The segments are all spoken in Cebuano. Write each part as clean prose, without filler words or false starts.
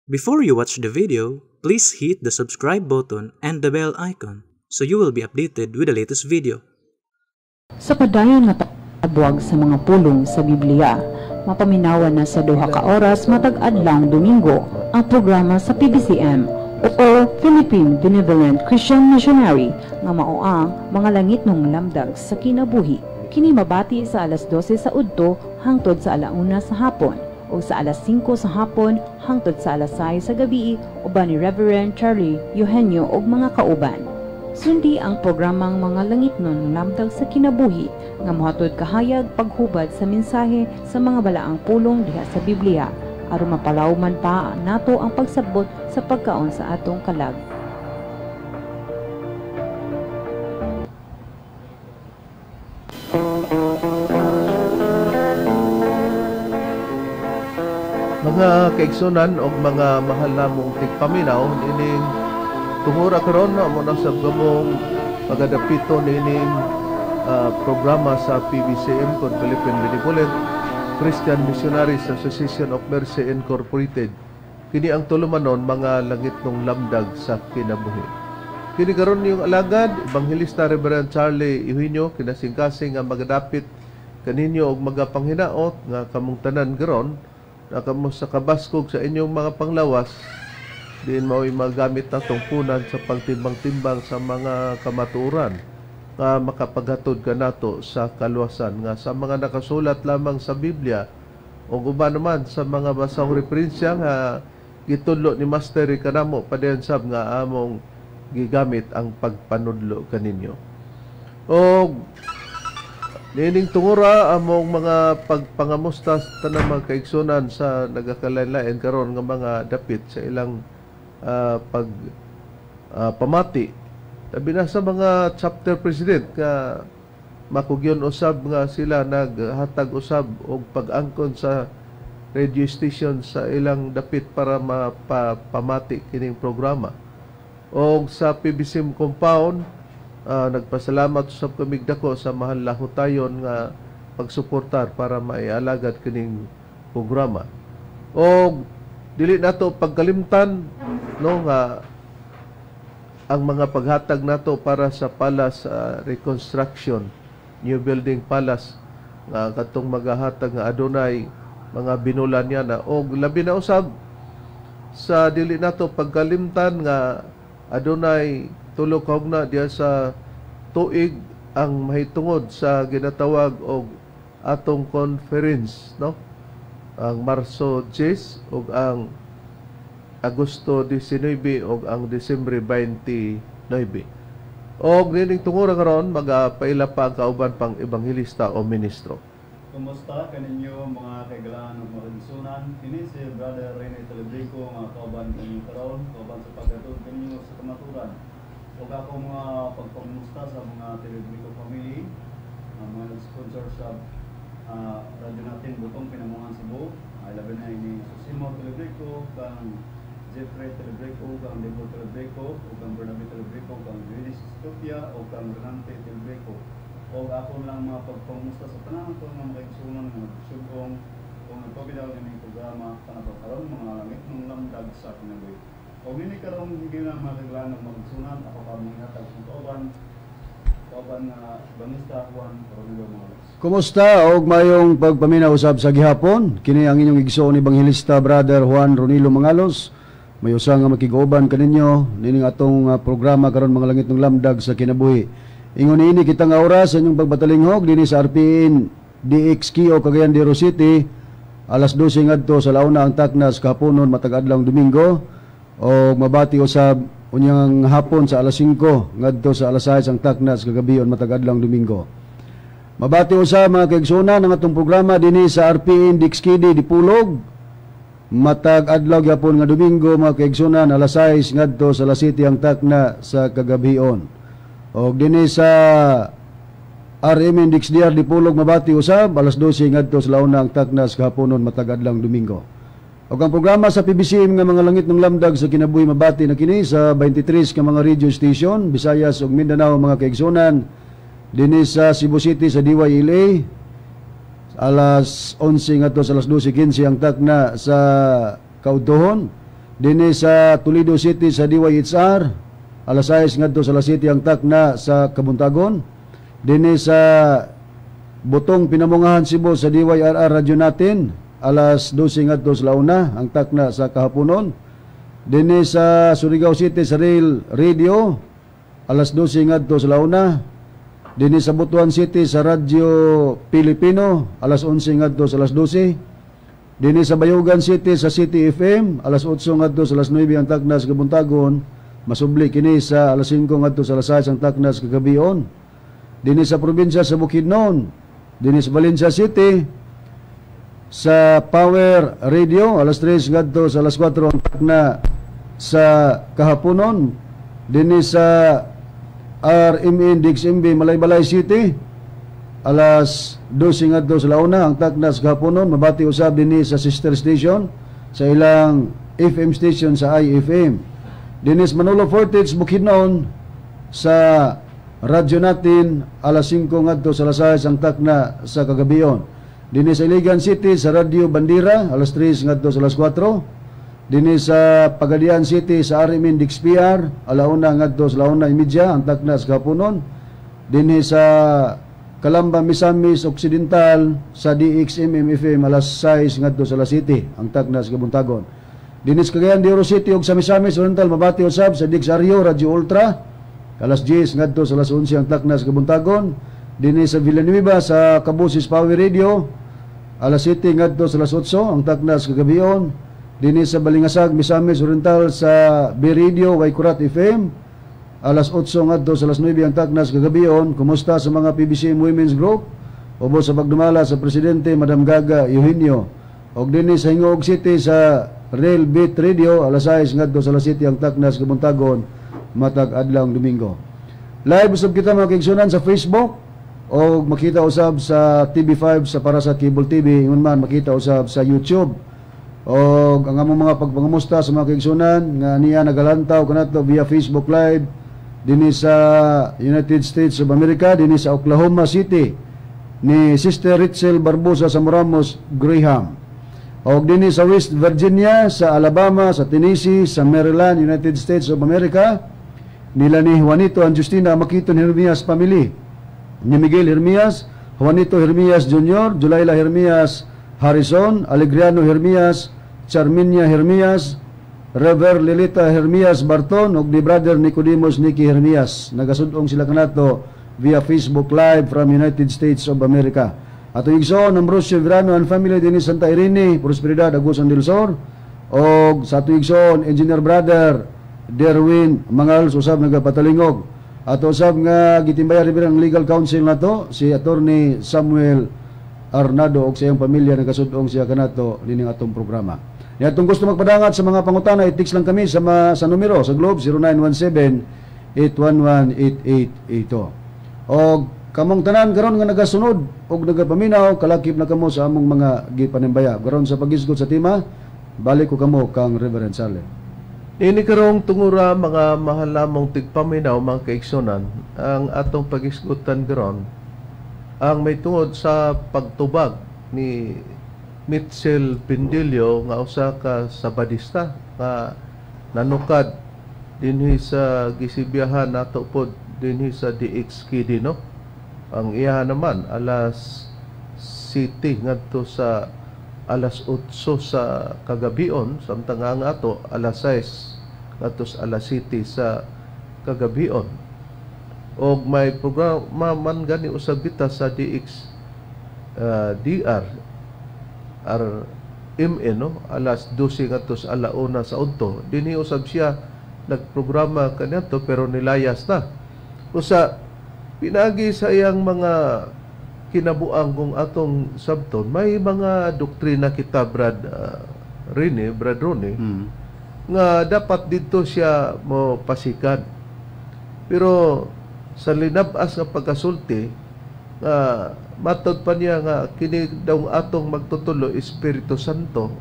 Before you watch the video, please hit the subscribe button and the bell icon so you will be updated with the latest video. Sa padayon nga tabwag sa mga pulong sa Biblia, mapaminawan na sa 2 ka oras matag adlawng Domingo ang programa sa PBCM o Philippine Benevolent Christian Missionary nga mao ang Mga Langitnong Lamdag sa Kinabuhi. Kini mabati sa alas 12 sa udto hangtod sa alauna sa hapon o sa alas 5 sa hapon hangtod sa alas 6 sa gabi uban ni Reverend Charlie Eugenio ug mga kauban. Sundi ang programang Mga Langitnon Lamdag sa Kinabuhi nga mohatod kahayag, paghubad sa mensahe sa mga balaang pulong diha sa Biblia aron mapalawman pa nato ang pagsabot sa pagkaon sa atong kalag. Mga kaigsunan og mga mahal namong tigpaminaw, ining tungura karon mo na sa gamong pagadapito nining programa sa PBCM kon Philippine Benevolent Christian Missionaries Association of Mercy Incorporated. Kini ang tulumanon Mga Langitnong Lamdag sa Kinabuhi. Kini karon yung alagad, Ebanghelista Reverend Charlie Eugenio, kinasingkasing nga magadapit kaninyo og magapanghinaot nga kamong tanan karon na kamo sa kabaskog sa inyong mga panglawas, diin mao'y magamit natong punan sa pagtimbang-timbang sa mga kamatuoran nga makapaghatod kanato sa kaluwasan nga sa mga nakasulat lamang sa Biblia o uban naman sa mga basahong referensya nga gitudlo ni Master kanamo padayon sab nga among gigamit ang pagpanudlo kaninyo. Og niining tungura among mga pagpangamusta sa tanang mga kaigsunan sa nagakalain-lain karon nga mga dapit sa ilang pag pamati. Labi na sa mga chapter president nga makugyon usab nga sila naghatag usab og pag-angkon sa radio station sa ilang dapit para mapamati kining programa. Og sa PBCM compound, nagpasalamat usab kamig dako sa mahal lahutayon nga pagsuportar para maialagad kining programa. Og dili nato pagkalimtan, no, nga ang mga paghatag nato para sa palace reconstruction, new building palace nga katong magahatag nga adunay mga binulan niya na, og labi na usab sa dili nato pagkalimtan nga adunay 3 ka hugna diya sa tuig ang mahitungod sa ginatawag og atong conference, no, ang Marso 10 ug ang Agosto 19 ug ang Disyembre 29. Og nining tungura karon magapaila pa ang kauban pang ebanghelista o ministro. Kumusta kaninyo mga kaigalaan ug mga kaigsunan? Kini si Brother Rene Telebrico nga kauban kaninyo karon, kauban sa paghatod kaninyo sa kamaturan. Ug ako mga pagpamusta sa mga Telebrico family, ang mga nag-sponsor sa radyo natin Butong Pinamungan Cebu. Ay labi na ini Susimo Telebrico, kang Jeffrey Telebrico, kang Debo Telebrico, ug kang Bernabe Telebrico, kang Julius Stopia, ug kang Renante Telebrico. O ako lang mga pagpamusta sa tanan ko nga mga kaigsunan nga nagsugong o nagpabilaw nining programa kanang karon Mga Langitnong Lamdag sa Kinabuhi. O nini karong higayon mga kaigalaan ug mga kaigsunan, ako kamong ihatag sa kauban kauban nga Ebanghilista Juan Ronilo Mangalos. Kumusta og mayong pagpaminaw usab sa gihapon? Kini ang inyong igsoon Ebanghelista Brother Juan Ronilo Mangalos. May usa nga makig-uban kaninyo nining atong programa karon Mga Langitnong Lamdag sa Kinabuhi. Ingon niini kita nga oras sa inyong pagbatalingog dinhi sa RPN DXKO Cagayan de Oro City, alas 12 ngadto sa launa ang taknas kahaponon matag adlawng Domingo, og mabati usab unyang hapon sa alas 5 ngadto sa alas 6 ang taknas kagabion matag adlawng Domingo. Mabati usab, mga kaigsuonan, ang atong programa dinhi sa RPN DXKD Dipolog matag adlaw gyapon nga Domingo, mga kaigsuonan, alas 6 ngadto sa alas 7 ang takna sa kagabion. Og dinhi sa RMN DXDR Dipolog mabati usab alas 12 ngadto sa launa ang taknas kahaponon matag adlawng Domingo. Og ang programa sa PBCM nga Mga Langitnong Lamdag sa Kinabuhi mabati na kini sa 23 ka mga radio station, Visayas ug Mindanao, mga kaigsuonan. Dinhi sa Cebu City sa DYLA alas 11 ngadto sa alas 12:15 ang takna sa kaudtohon. Dinhi sa Toledo City sa DYHR, alas 6 ngadto sa alas 7 ang takna sa kabuntagon. Dinhi sa Butong Pinamungahan, Cebu sa DYRR Radyo Natin, alas 12 ngadto sa launa ang takna sa kahaponon. Dinhi sa Surigao City sa Rail Radio, alas 12 ngadto sa launa. Dinhi sa Butuan City sa Radyo Pilipino, alas 11 ngadto sa alas 12. Dinhi sa Bayugan City sa City FM, alas 8 ngadto sa alas 9 ang takna sa kabuntagon. Masubli kini sa alas 5 ngadto sa alas 6 ang takna sa kagabion. Dinhi sa probinsya sa Bukidnon, dinhi sa Valencia City sa Power Radio, alas 3 ngadto sa alas 4 ang takna sa kahaponon. Dinhi sa RMN DXMB Malaybalay City, alas 12 ngadto sa launa ang takna sa kahaponon. Mabati usab dinhi sa sister station sa ilang FM station sa IFM. Dinhi sa Manolo Fortich, Bukidnon sa radyo Natin, alas 5 ngadto sa alas 6 ang takna sa kagabion. Dinhi sa Iligan City sa Radyo Bandera, alas 3 ngadto sa alas 4. Dinhi sa Pagadian City sa RMN DXPR, alauna ngadto sa 1:30 ang takna sa kahaponon. Dinhi sa Calamba, Misamis Occidental sa DXMM FM, alas 6 ngadto sa alas 7 ang takna sa kabuntagon. Dinhi sa Cagayan de Oro City ug sa Misamis Oriental, mabati usab sa DXRU Radyo Ultra, alas 10 ngadto sa alas 11 ang takna sa kabuntagon. Dinhi sa Villanueva sa Kabusis Power Radio, alas 7 ngadto sa alas 8 ang takna sa kagabion. Dinhi sa Balingasag, Misamis Oriental sa B Radio Waikurat FM, alas 8 ngadto sa alas 9 ang takna sa kagabion. Kumusta sa mga PBCM Women's Group? Ubos sa pagdumala sa presidente, Madam Gaga Eugenio. Og dinhi sa Gingoog City sa Real Beat Radio, alas 6 ngadto sa alas 7 ang takna sa kabuntagon matag adlaw Domingo. Live usab kita, mga kaigsunan, sa Facebook o makita usab sa TV5 sa para sa Cable TV, ingon man makita usab sa YouTube. O ang among mga pagpangamusta sa mga kaigsunan nga niya nagalantaw kanato via Facebook Live dinhi sa United States of America, dinhi sa Oklahoma City ni Sister Ritzel Barbosa sa Moramos Graham. Og dinhi sa West Virginia, sa Alabama, sa Tennessee, sa Maryland, United States of America, nila ni Juanito and Justina Makiton Hermias family, ni Miguel Hermias, Juanito Hermias Jr., Julayla Hermias Harrison, Alegriano Hermias, Charminia Hermias, Rever Lilita Hermias Barton, ug ni Brother Nicodemus Nicky Hermias. Nagasudong sila kanato via Facebook Live from United States of America. Ato igsoon Ambrosio Verano and family dinhi Santa Irene, Prosperidad, Agusan del Sur. Og sa ato igsoon Engineer Brother Derwin Mangal usab nagapatalingog. Ato usab nga gitimbaya rin ang legal counsel nato, si Attorney Samuel Arnado, og sa iyang pamilya, nagasudong siya kanato nining atong programa. Ni atong gusto magpadangat sa mga pangutana, i-text lang kami sa numero sa Globe 0917 811 8882. Og kamong tanan karon nga nagasunod og nagapaminaw, kalakip na kamo sa among mga gipanimbaya. Karon sa pagisgot sa tema, balik ko kamo kang Reverend Sale. Ini karong tungura, mga mahal namong tigpaminaw, mga kaigsunan, ang atong pagisgutan karon ang may tungod sa pagtubag ni Mitchell Pindilio nga usa ka Sabadista nga nanukad dinhi sa gisibiyahan nato pod dinhi sa DXKD, no. Ang iya naman alas 7 ngadto sa alas 8 sa kagabion, samtang ang ato alas 6 ngadto sa alas 7 sa kagabion. Og may programa man gani usab kita sa DX DR RMN, no, alas 12 ngadto sa alauna sa udto. Dinhi usab siya nagprograma kaniadto pero nilayas na. Usa pinagi sa iyang mga kinabuang kung atong sabton, may mga doktrina kita, Brad Rene, Brad Rone, nga dapat dito siya mo pasikan. Pero sa linabas nga pagkasulti nga matod pa niya nga kini daw atong magtutulo Espiritu Santo,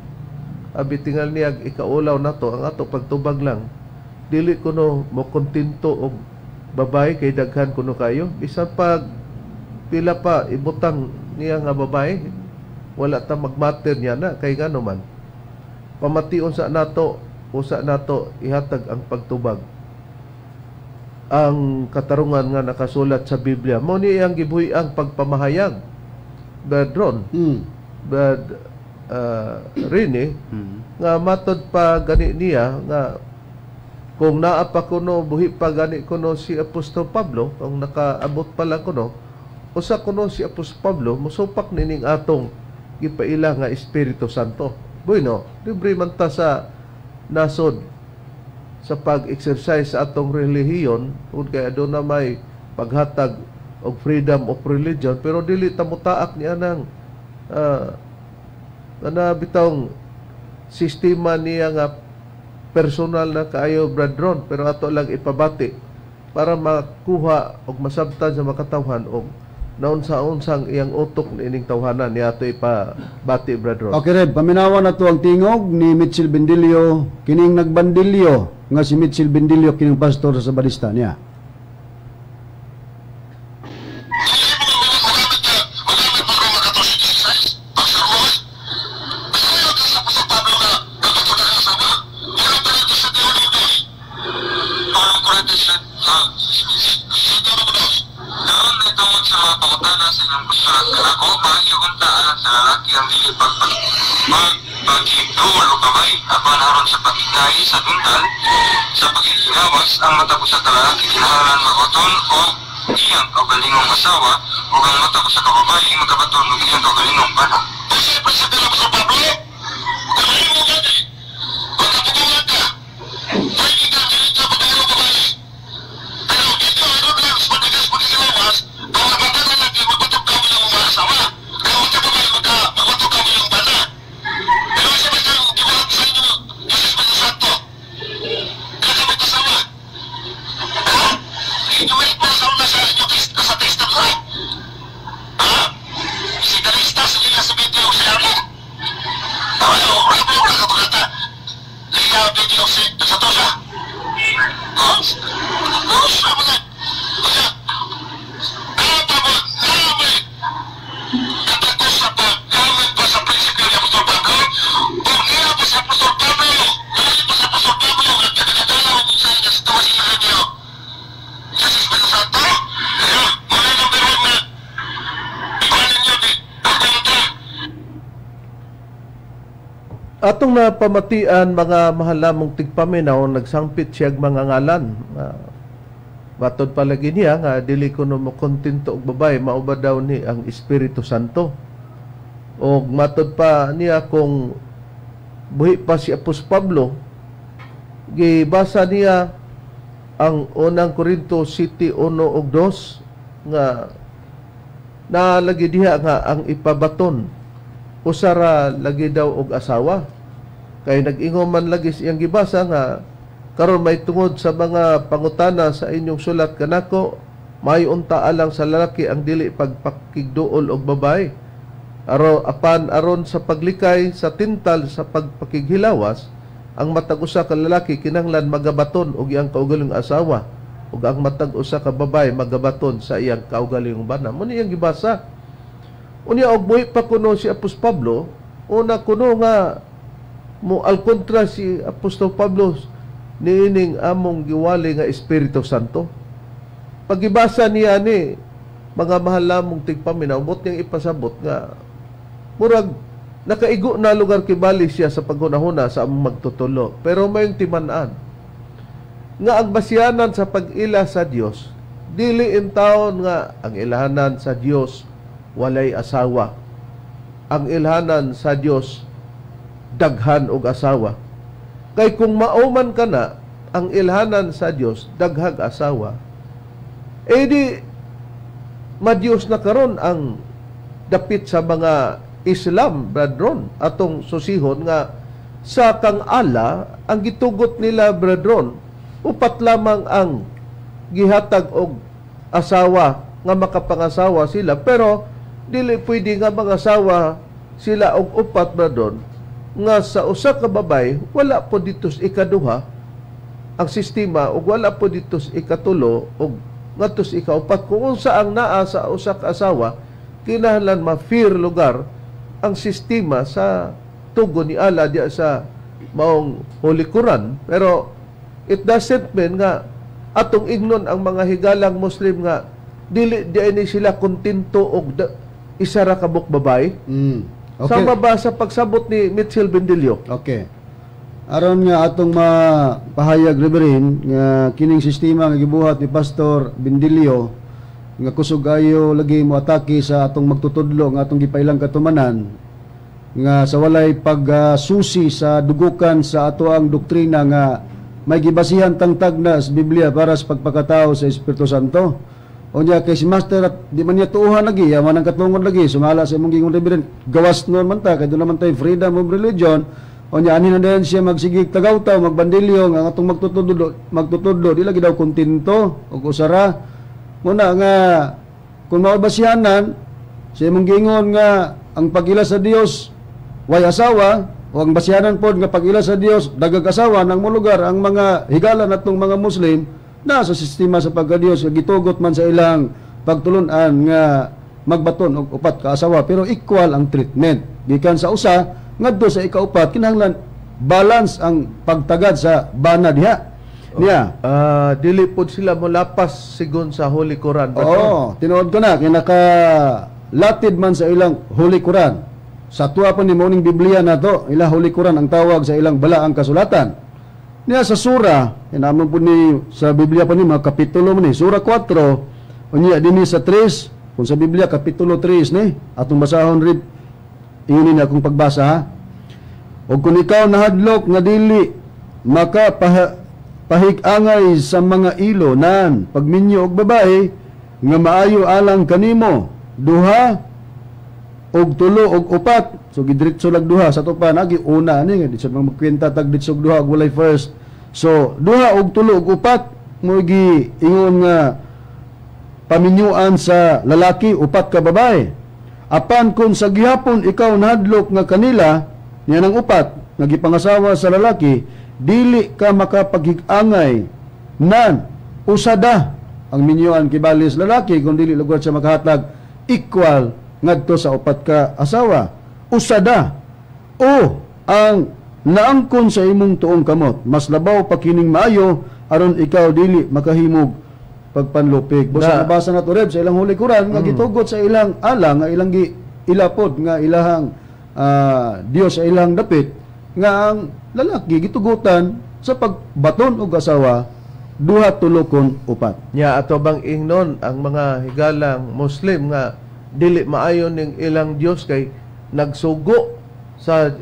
abi tingal niya ikaulaw nato ang ato pagtubag lang, dili kuno mo kontento og babae kay daghan kuno kayo. Bisan pag pila pa ibutang niya nga babae, wala ta magmatter niya na kay ngano man pamation sa nato. Usa nato ihatag ang pagtubag ang katarungan nga nakasulat sa Biblia. Mao ni iyang gibuhi ang pagpamahayag, Brad Ron, Brad Rene, nga matod pa gani niya nga kung naa pa kuno, buhi pa gani kuno si Apostol Pablo, kung nakaabot pa lang kuno, usa kuno si Apostol Pablo musupak nining atong gipaila nga Espiritu Santo. Bueno, libre man ta sa nasod sa pag-exercise sa atong relihiyon kung kaya doon na may paghatag og freedom of religion, pero dili ta motaak niya ng ana bitawng sistema niya nga personal na kaayo, Brad Ron, pero ato lang ipabati para makuha og masabtan sa makatawhan og naunsa-unsang iyang utok niining tawhanan niya ato ipabati, Brad Ron. Okay, Reb, paminawan na to ang tingog ni Mitchell Bendilio, kining nagbandilyo nga si Mitchell Bendilio, kining pastor sa Sabadista niya. Karon ay tungod sa mga pangutana sa inyong pagsulat kanako, maayo unta alang sa lalaki ang dili magpakigduol og babae, apan aron sa pagkikay sa tintal sa pakighilawas, ang matag usa ka lalaki kinahanglan magabaton og iyang kaugalingong asawa ug ang matag usa ka babae magabaton og iyang kaugalingong bana. Atong napamatian, mga mahal namong tigpaminaw, nagsangpit siya mga ngalan. Matod palagi niya nga dili kuno mo kontento og babae, mao ba daw ni ang Espiritu Santo. Og matod pa niya kung buhi pa si Apostol Pablo, gibasa niya ang unang Korinto 7:1 ug 2 nga nalagi diha nga ang ipabaton usara lagi daw og asawa. Kay nag-ingon man lagi siyang gibasa nga karon may tungod sa mga pangutana sa inyong sulat kanako, may unta alang sa lalaki ang dili pagpakigduol og babae. Apan aron sa paglikay sa tintal sa pagpakighilawas, ang matag usa ka lalaki kinahanglan magabaton og iyang kaugalingong asawa ug ang matag usa ka babae magabaton sa iyang kaugalingong bana. Mo ni iyang gibasa. Unya og buhi pa kuno si Apostol Pablo, una kuno nga mo al kontra si Apostol Pablo niining among giwali nga Espiritu Santo. Pagibasa niya ni mga mahal lamong tigpaminaw, mot niyang ipasabot nga murag nakaigo na lugar kibali siya sa paghunahuna sa among magtutulo. Pero mayong timan-an nga ang basihanan sa pag-ila sa Dios dili intawon nga ang ilahanan sa Dios walay asawa, ang ilhanan sa Dios daghan og asawa. Kay kung mauman ka na ang ilhanan sa Dios daghag asawa, eh di madiyos na karon ang dapit sa mga Islam, Brad Ron, atong susihon nga sa kang ala ang gitugot nila, Brad Ron, upat lamang ang gihatag og asawa nga makapangasawa sila, pero dili pwede nga mangasawa sila og upat, Brad Ron, nga sa usa ka babay wala po dito sa ikaduha ang sistema ug wala po dito sa ikatulo ug ngadto sa ikaupat. Kung unsa ang naa sa usa ka asawa, kinahanglan ma-fair lugar ang sistema sa tugon ni Allah diya sa maong Holy Quran, pero it doesn't mean nga atong ingnon ang mga higalang Muslim nga dili di ni sila kontento og isa ra ka buok babae. Sama ba sa pagsabot ni Mitchell Bendillo? Okay. Aron nga atong mapahayag, Reverend, nga kining sistema nga gibuhat ni Pastor Bendillo nga kusog ayo lagi mo atake sa atong magtutudlo nga atong gipailang katumanan nga sa walay pagsusi sa dugukan sa ato ang doktrina nga may gibasihan tang tagna sa Biblia para sa pagpakatao sa Espiritu Santo. Unya kay si Master at di man niya tuuhan lagi, yaman ang katungod lagi, sumala sa imong gingon, Reverend, gawas noon man ta, kay doon naman tayo freedom of religion. Unya ani na din siya magsigig tagawtaw, magbandilyo nga ang atong magtutudlo di lagi daw kontento og usara. Muna nga kung maobasihanan sa imong gingon nga ang pag-ila sa Dios way asawa o ang basihanan pod nga pag-ila sa Dios dagag asawa, nang molugar ang mga higala natong mga Muslim na sa sistema sa pagka-Dios nga gitugot man sa ilang pagtulunan nga magbaton og upat ka asawa, pero equal ang treatment gikan sa usa ngadto sa ikaupat. Kinahanglan balance ang pagtagad sa bana diha niya. Ah, dili pod sila molapas sigon sa Holy Quran. Oo, tinuod ko na kay naka latid man sa ilang Holy Quran. Sa tuwa pa ni morning Biblia na to, ila Holy Quran ang tawag sa ilang balaang kasulatan. Niya sa sura, inamon po ni sa Biblia pa ni mga kapitulo man ni, sura 4, unya dinhi sa 3, kung sa Biblia kapitulo 3 ni, atong basahon rin, iyon ni akong pagbasa ha. O kung ikaw nahadlok nga dili maka pahig-angay sa mga ilo nan pagminyo og babae nga maayo alang kanimo, duha og tulo og upat. So gidiretso lag duha sa tupa nagi una ani nga di sa mga magkwenta tag ditso og duha og walay first. So duha og tulo og upat mo gi ingon nga paminyuan sa lalaki, upat ka babae. Apan kung sa gihapon ikaw nahadlok nga kanila niya ng upat nga gipangasawa sa lalaki dili ka makapaghigangay nan, usada ang minyuan kibali sa lalaki. Kung dili lugar siya makahatag equal ngadto sa upat ka asawa, usada o ang naangkon sa imong tuong kamot, mas labaw pa kining maayo aron ikaw dili makahimog pagpanlupig. Busa nabasa na to, Reb, sa ilang Holy Quran nga gitugot sa ilang ala nga ilang gi ilapod nga ilahang Dios sa ilang dapit nga ang lalaki gitugutan sa pagbaton og asawa duha, tulo kon upat. Nya ato bang ingnon ang mga higalang Muslim nga dili maayo ning ilang Dios kay nagsugo sa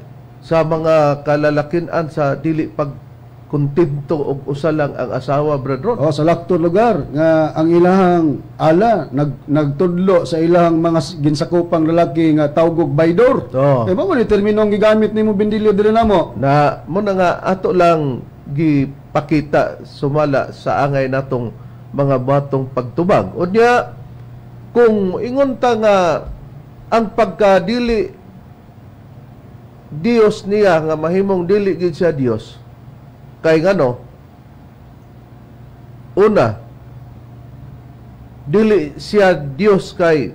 mga kalalakinan sa dili pag kontento og usa lang ang asawa, Brad Ron? O sa lakto lugar nga ang ilahang ala nagtudlo sa ilahang mga ginsakupang lalaki nga tawgog baydor. Eh mao ni termino ang gigamit nimo Bendilio diri namo. Na mo na nga ato lang gipakita sumala sa angay natong mga batong pagtubag. Unya kung ingon ta nga ang pagkadili Dios niya nga mahimong dili gid siya Dios kay ngano, una, dili siya Dios kay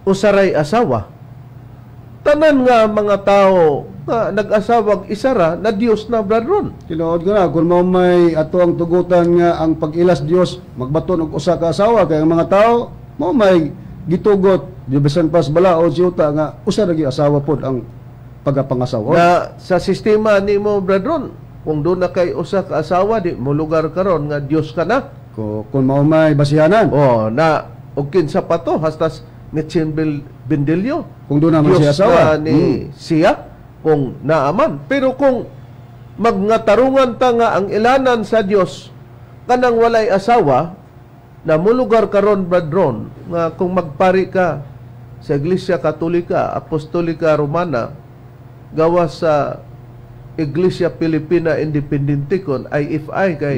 usaray asawa. Tanan nga mga tao nga nag-asawag isara na Dios na, Brad Ron. Tinuod ko na kung mao may ato ang tugutan nga ang pag-ilas Dios magbaton og usa ka asawa kay ang mga tao mao may gitugot di bisan pas balaod si uta nga usa ra gyud asawa pod ang pagapangasawa. Na sa sistema nimo, Brad Ron, kung doon na kay usa ka asawa, di mo lugar karon nga Dios ka na. Kung mao may basihanan. Oh, na og kinsa pa to hasta Mitchell Bendillo. Kung doon naman Dios siya asawa. Na ni siya kung naaman. Pero kung magngatarungan ta nga ang ilanan sa Dios kanang walay asawa, na mulugar karon, Brad Ron, nga kung magpari ka sa Iglesia Katolika Apostolika Romana gawas sa Iglesia Pilipina Independente kon IFI kay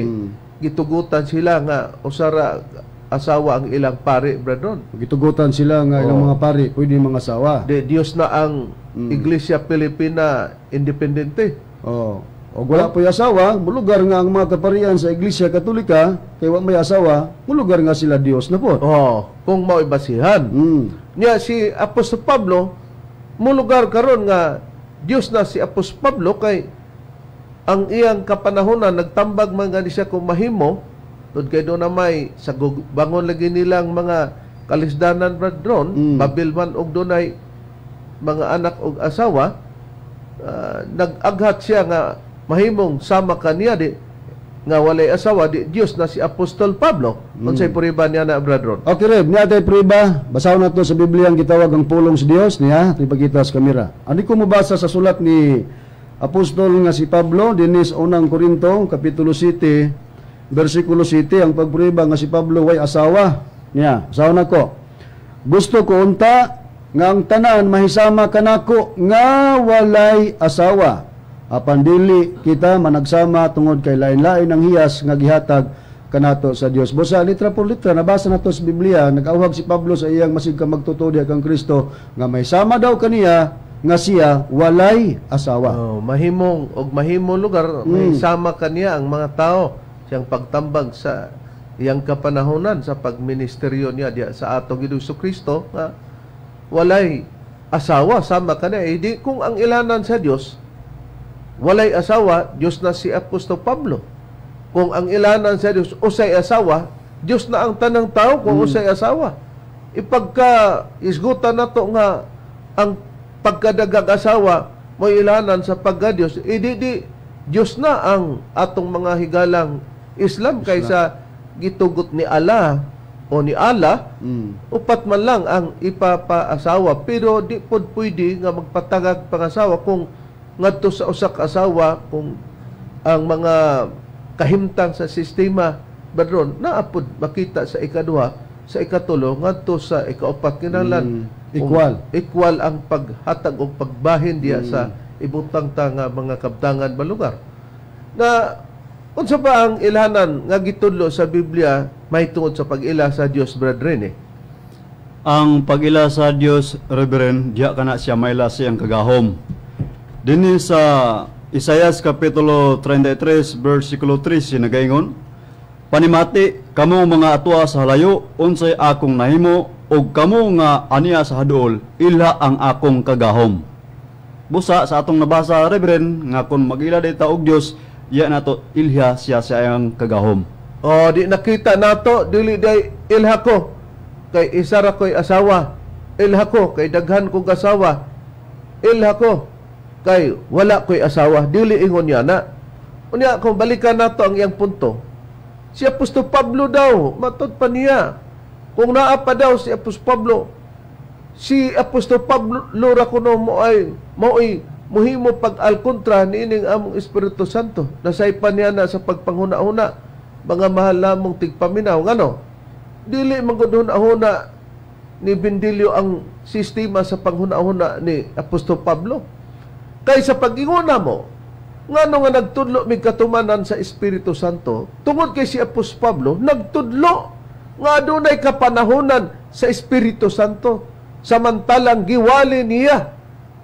gitugutan sila nga usara asawa ang ilang pari, Brad Ron. Gitugutan sila nga ilang mga pari pwede mga asawa. Di Dios na ang Iglesia Pilipina Independente. Oh. Og wala po'y asawa, mulugar nga ang mga kaparian sa Iglesia Katolika, kay wa may asawa, mulugar nga sila Dios na po. Oh, kung mao'y basihan. Nya si Apostol Pablo mulugar karon nga Dios na si Apostol Pablo kay ang iyang kapanahonan nagtambag man gani siya kung mahimo tud kay doon na may sa bangon lagi nilang mga kalisdanan, brethren, babil man og dunay mga anak og asawa, nag-aghat siya nga mahimong sama kaniya di nga walay asawa, di Dios na si Apostol Pablo. Unsay prueba niya na, brethren? Okay, Reb, niya tay prueba. Basahon nato sa Biblia ang gitawag ang pulong sa Dios niya, ipakita sa kamera. Ani ko mobasa sa sulat ni Apostol nga si Pablo dinhi sa unang Korinto kapitulo 7 bersikulo 7, ang pagprueba nga si Pablo way asawa niya. Basahon nako. Gusto ko unta nga ang tanan mahisama kanako nga walay asawa. Apan dili kita managsama tungod kay lain-lain ang hiyas nga gihatag kanato sa Dios. Busa litra por litra nabasa nato sa Biblia, nag-awhag si Pablo sa iyang masig ka magtotoo diha kang Kristo nga may sama daw kaniya nga siya walay asawa. Oh, mahimong og mahimo lugar may sama kaniya ang mga tao siyang pagtambag sa iyang kapanahonan sa pagministeryo niya diya sa atong Ginoong Kristo nga walay asawa sama kaniya. Eh, di kung ang ilanan sa Dios walay asawa, Dios na si Apostol Pablo. Kung ang ilanan sa Dios usay asawa, Dios na ang tanang tao kung usay asawa. Ipagka isgutan nato nga ang pagkadagag asawa mo ilanan sa pagka Dios, eh, di Dios na ang atong mga higalang Islam kaysa gitugot ni Allah o ni Allah, upat man lang ang ipapaasawa, pero di pod pwede nga magpatagag pangasawa kung ngadto sa usa ka asawa kung ang mga kahimtang sa sistema badron naa pod makita sa ikaduha, sa ikatulo, ngadto sa ikaupat. Kinahanglan Equal. Equal ang paghatag og pagbahin diya sa ibutang ta nga mga kabtangan ba lugar. Na unsa pa ang ilhanan nga gitudlo sa Biblia mahitungod sa pag-ila sa Dios, brethren, eh? Ang pag-ila sa Dios, Reverend, diya kana siya maila sa iyang kagahom. Dinhi sa Isayas Kapitulo 33, versikulo 3, nagaingon, "Panimati, kamo mga atua sa halayo, unsay akong nahimo, ug kamo nga aniya sa haduol, ilha ang akong kagahom." Busa sa atong nabasa, Reverend, nga kung mag-ila ta og Dios, iya nato ilha siya sa iyang kagahom. O di nakita nato, dili day ilha ko kay isa ra ko'y asawa, ilha ko kay daghan kong asawa, ilha ko kay wala ko'y asawa. Dili ingon niya na. Unya kung balikan nato ang iyang punto, si Apostol Pablo daw, matod pa niya, kung naa pa daw si Apostol Pablo, si Apostol Pablo ra kuno mo ay mao'y muhimo pag-alkontra niining among Espiritu Santo. Nasaypan niya na sa pagpanghuna-huna, mga mahal namong tigpaminaw. Ngano dili man gud huna-huna ni Bendilio ang sistema sa panghuna-huna ni Apostol Pablo? Kay sa pag-inguna mo, ngano nga nagtudlo mig katumanan sa Espiritu Santo? Tungod kay si Apostol Pablo nagtudlo nga adunay kapanahonan sa Espiritu Santo, samantalang giwali niya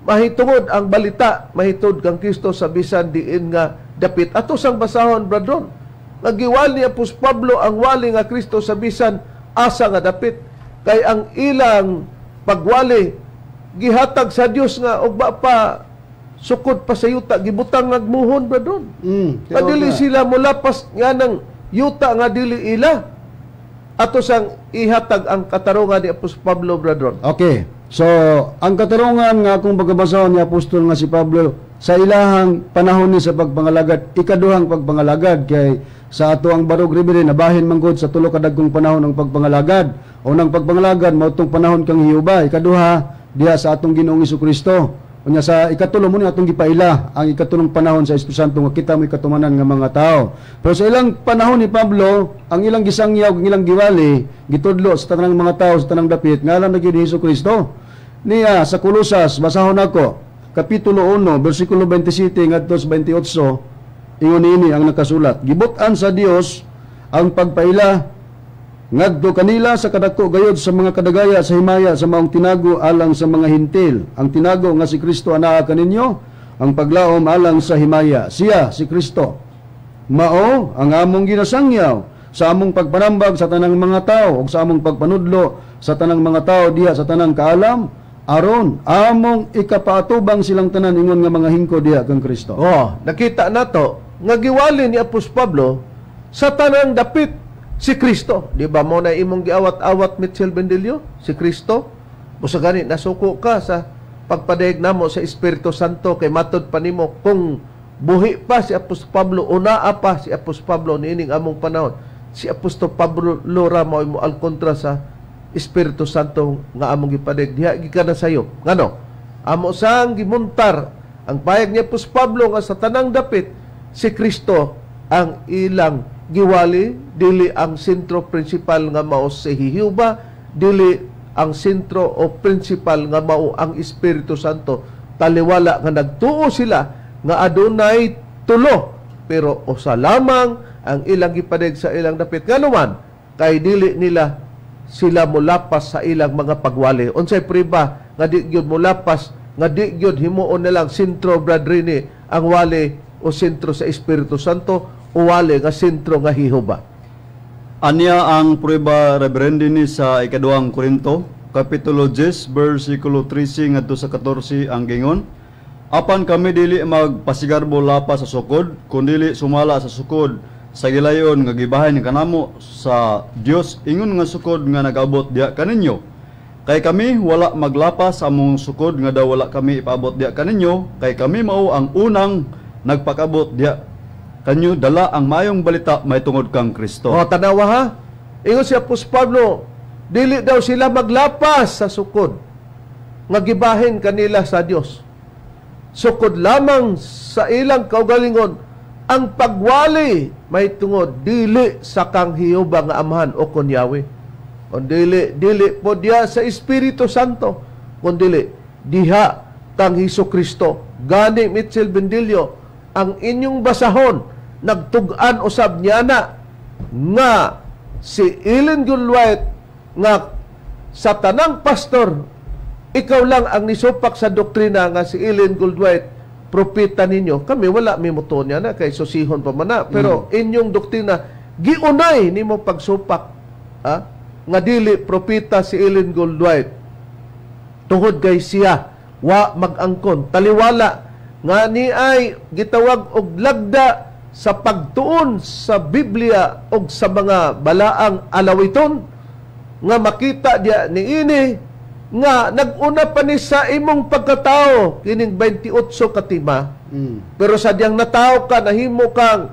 mahitungod ang balita mahitungod kang Kristo sa bisan diin nga dapit. Ato sang basahon, brethren, nga giwali ni Apostol Pablo ang wali nga Kristo sa bisan asa nga dapit, kay ang ilang pagwali gihatag sa Dios nga ugba pa, sukod pa sa yuta, gibutang nagmuhon, brethren. Kadili sila mulapas nga ng yuta nga dili ila. Ato sang ihatag ang katarungan ni Apostol Pablo, brethren. Okay. So, ang katarungan nga akong pagkabasa ni Apostol nga si Pablo sa ilahang panahon ni sa pagpangalagad, ikaduhang pagpangalagad, kay sa ato ang barog, Reverend, nabahin man gud sa tulo ka dagkong panahon ang pagpangalagad. Unang pagpangalagad mao tong panahon kang Hiyuba, ikaduha diha sa atong Ginoong Kristo. Unya sa ikatulo mo ni atong gipaila ang ikatulong panahon sa Espiritu Santo nga kita mo'y katumanan nga mga tao. Pero sa ilang panahon ni Pablo, ang ilang gisangyaw, ang ilang giwali, gitudlo sa tanang mga tao sa tanang dapit ngalan na gyud ni Hesus Kristo. Niya sa Kolosas, basahon nako, Kapitulo 1, bersikulo 27 ngadto sa 28, ingon niini ang nakasulat. Gibut-an sa Dios ang pagpaila ngadto kanila sa kadako gayod sa mga kadagaya sa himaya sa maong tinago alang sa mga Hintil. Ang tinago nga si Kristo anaa kaninyo, ang paglaom alang sa himaya. Siya, si Kristo, mao ang among ginasangyaw sa among pagpanambag sa tanang mga tao ug sa among pagpanudlo sa tanang mga tao diha sa tanang kaalam. Aron among ikapaatubang silang tanan ingon nga mga hingko diha kang Kristo. Oh, nakita nato nga giwali ni Apostol Pablo sa tanang dapit si Kristo. Di ba mo na imong giawat-awat, Mitchell Bendilio, si Kristo? Busa gani nasuko ka sa pagpadayag namo sa Espiritu Santo kay matod pa nimo kung buhi pa si Apostol Pablo, unaa pa si Apostol Pablo niining among panahon. Si Apostol Pablo ra mao mo al kontra sa Espiritu Santo nga among gipadayag diha gikan na sayo. Ngano? Amo sang gimuntar ang payag ni Apostol Pablo nga sa tanang dapit si Kristo ang ilang giwali, dili ang sentro principal nga mao si Jehova, dili ang sentro o principal nga mao ang Espiritu Santo. Taliwala nga nagtuo sila nga adunay tulo, pero usa lamang ang ilang gipadayag sa ilang dapit. Ngano man kay dili nila sila mulapas sa ilang mga pagwali. Unsay priba nga di gyud mulapas, nga di gyud himuon nilang sentro, brethren, ang wali o sentro sa Espiritu Santo o wali nga sentro nga Jehova? Anya ang prueba, Reverend, ni sa ikaduhang Korinto, Kapitulo 10, versikulo 13 ngadto sa 14, ang gingon: "Apan kami dili magpasigarbo lapas sa sukod, kundili sumala sa sukod sa gilayon nga gibahin kanamo sa Dios ingon nga sukod nga nag-abot diha kaninyo. Kay kami wala maglapas sa among sukod nga daw wala kami ipaabot diha kaninyo, kay kami mao ang unang nagpakabot diha kanyo dala ang mayong balita mahitungod kang Kristo." O, tanawa ha. Ingon si Apostol Pablo, dili daw sila maglapas sa sukod nga gibahin kanila sa Dios. Sukod lamang sa ilang kaugalingon ang pagwali may tungod dili sa kang Jehova nga Amahan o kon Yahweh. Kun dili dili po diha sa Espiritu Santo, kun dili diha kang Hesus Kristo. Gani, Mitchell Bendilio, ang inyong basahon nagtug-an usab niya na nga si Ellen Goodwhite, nga sa tanang pastor ikaw lang ang nisupak sa doktrina nga si Ellen Goldwhite propeta ninyo. Kami wala mi mutuo niya na kay susihon pa man na. Pero inyong doktrina giunay nimo pagsupak, ha, nga dili propeta si Ellen Goldwhite tungod kay siya wa mag-angkon. Taliwala nga ni ay gitawag og lagda sa pagtuon sa Biblia og sa mga balaang alawiton nga makita diya niini nga nag-una pa ni sa imong pagkatao kining 28 ka tema. Pero sa diyang natawo ka, nahimo kang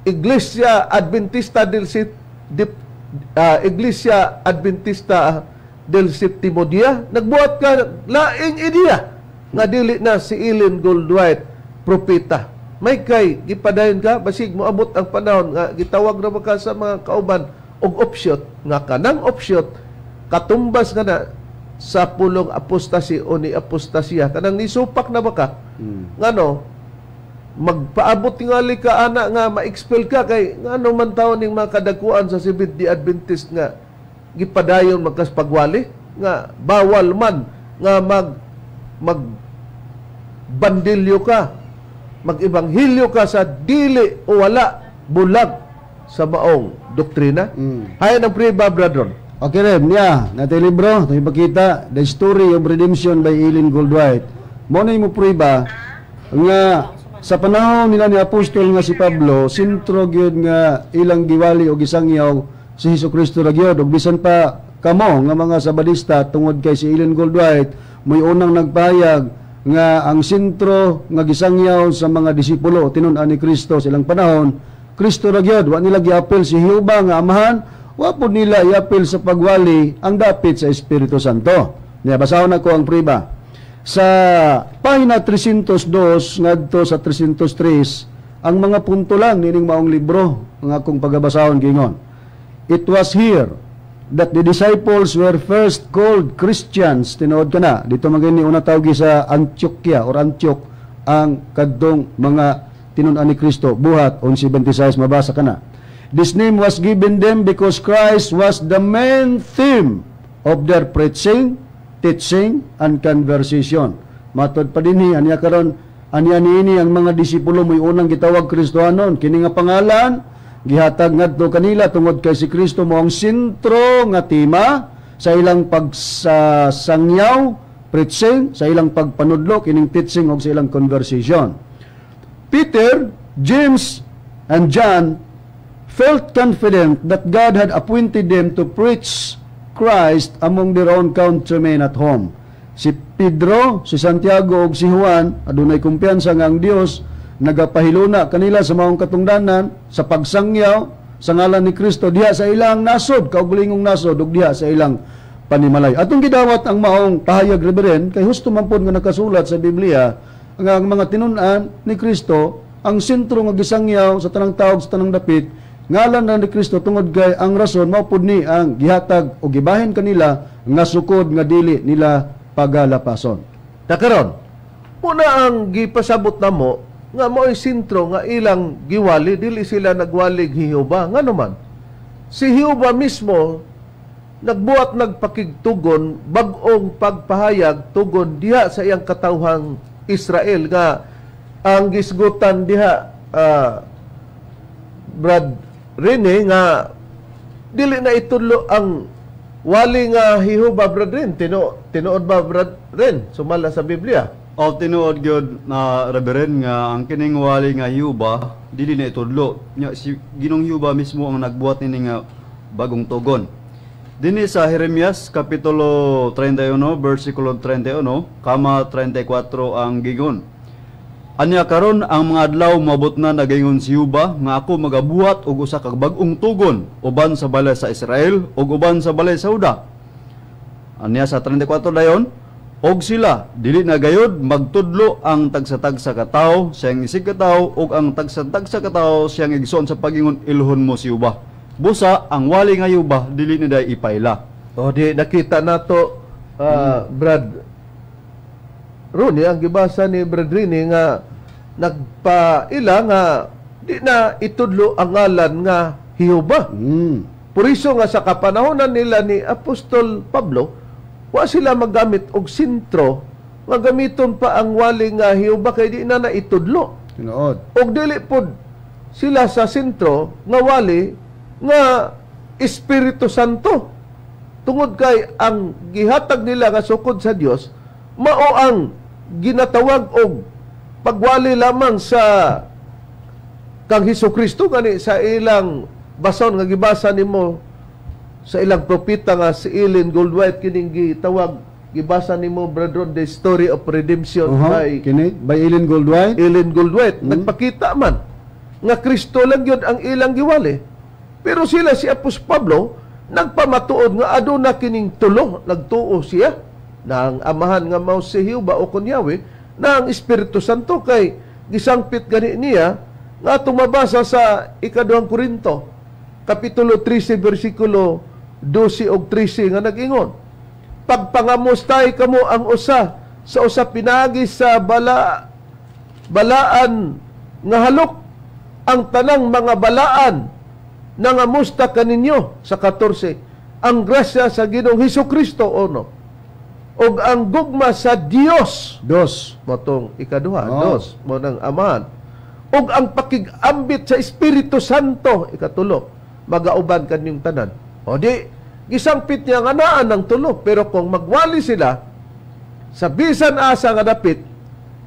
Iglesia Adventista del Septimo Dia, nagbuhat ka laing ideya nga dili na si Ellen Goldwhite propeta. May kay gipadayon ka, basig moabot ang panahon nga gitawag ra ba ka sa mga kauban og offshoot, nga kanang offshoot katumbas nga na sa pulong apostasi o ni apostasya, kanang nisupak na ba ka? Ngano magpaabot tingali ka ana nga ma-expel ka? Kay ngano man taon ning mga kadakuan sa Seventh Day Adventist nga gipadayon magkaspagwali nga bawal man nga mag mag bandilyo ka, mag-ebanghelyo ka sa dili o wala bulag sa maong doktrina? Hayan ang priba, brother. Okay, Reb, niya, natin libro, ito ipakita, The Story of Redemption by Ellen Goldwhite. Mo na mo prueba nga sa panahon nila ni Apostol nga si Pablo, sentro gyud nga ilang giwali o gisangyaw si Hesus Kristo ra gyud. Ug bisan pa kamo nga mga Sabadista, tungod kay si Ellen Goldwhite mo'y unang nagpahayag nga ang sentro nga gisangyaw sa mga disipulo tinun-an ni Kristo sa ilang panahon, Kristo ra gyud. Wa nila giapil si Jehova nga Amahan, wa pud nila iapil sa pagwali ang dapit sa Espiritu Santo. Niya, basahon nako ang priba. Sa pahina 302 ngadto sa 303, ang mga punto lang nining maong libro ang akong pagabasahon. Gingon: "It was here that the disciples were first called Christians." Tinuod ka na dito magini una tawgi sa Antioquia or Antioch ang kadtong mga tinun-an ni Kristo buhat 11:26, mabasa ka na. "This name was given them because Christ was the main theme of their preaching, teaching, and conversation." Matod pa dinhi, anya karon, anya niini ang mga disipulo mo'y unang gitawag Kristohanon. Kini nga pangalan gihatag ngadto kanila tungod kay si Kristo mo ang sentro nga tema. sa ilang pagsasangyaw, preaching, sa ilang pagpanudlo, kining teaching og sa ilang conversation. Peter, James, and John felt confident that God had appointed them to preach Christ among their own countrymen at home. Si Pedro, si Santiago ug si Juan adunay kumpiyansa nga ang Dios nagapahiluna kanila sa maong katungdanan sa pagsangyaw sa ngalan ni Kristo diha sa ilang nasod, kaugalingong nasod ug diha sa ilang panimalay. Atong gidawat ang maong pahayag, Reverend, kay husto man pod nga nakasulat sa Biblia nga ang mga tinun-an ni Kristo ang sentro nga gisangyaw sa tanang tawag sa tanang dapit ngalan na ni Kristo, tungod kay ang rason mao pud ni ang gihatag o gibahin kanila nga sukod nga dili nila pagalapason. Nakaron, muna ang gipasabot namo nga mo'y sentro nga ilang giwali, dili sila nagwalig Jehova. Ngano man? Si Jehova mismo nagbuhat nagpakigtugon bag-ong pagpahayag tugon diha sa iyang katawhang Israel nga ang gisgutan diha Brad Rene nga dili na itudlo ang wali nga Jehova, Brad Ren. Tinuod ba, Brad Ren, sumala sa Biblia? O tinuod gyud na, Reverend, nga ang kining wali nga Jehova dili na itudlo. Nya si Ginoong Jehova mismo ang nagbuhat nini nga bagong tugon. Dinhi sa Jeremias kapitulo 31 bersikulo 31 kama 34 ang gigon. Anya karon ang mga adlaw moabot na, nagaingon si Jehova, nga ako magabuhat og usa ka bag-ong tugon uban sa balay sa Israel ug uban sa balay sa Juda. Anya sa 34 dayon, og sila dili na gayod magtudlo ang tagsa-tagsa ka tawo sa iyang isig ka tawo ug ang tagsa-tagsa ka tawo sa iyang igsoon sa pagingon, ilhon mo si Jehova. Busa ang wali nga Jehova dili na day ipaila. O di nakita nato, Brad Ronnie, ang gibasa ni Brad Rini nga nagpaila nga di na itudlo ang ngalan nga Jehova. Puriso nga sa kapanahonan nila ni Apostol Pablo, wa sila maggamit og sentro nga gamiton pa ang wali nga Jehova kay di na naitudlo. Tinuod. Og dili pod sila sa sentro nga wali nga Espiritu Santo. Tungod kay ang gihatag nila nga sukod sa Dios mao ang ginatawag og pagwali lamang sa kang Hesus Kristo, gani sa ilang bason nga gibasa nimo sa ilang propeta nga si Ellen Goldwhite, kining gitawag, gibasa nimo, Brother, The Story of Redemption by Kini by Ellen Goldwhite. Ellen Goldwhite. Nagpakita man nga Kristo lang yun ang ilang giwali, pero sila si Apostol Pablo nagpamatuod nga aduna kining tulo. Nagtuo siya na ang amahan nga mao si Jehova o kun Yahweh, na ang Espiritu Santo, kay gisangpit gani niya nga atong mabasa sa ikaduhang Korinto kapitulo 13 bersikulo 12 ug 13 nga nag-ingon, pagpangamustay kamo ang usa sa usa pinagi sa balaan nga halok, ang tanang mga balaan nangamusta kaninyo. Sa 14, ang grasya sa Ginoong Hesus Kristo ono ug ang gugma sa Dios, Dos. Motong ikaduha, dos, mo nang amahan, ug ang pakigambit sa Espiritu Santo, ikatulo, magauban kaninyong tanan. O di gisangpit niya nga naan ng tulo, pero kung magwali sila sa bisan asa nga dapit,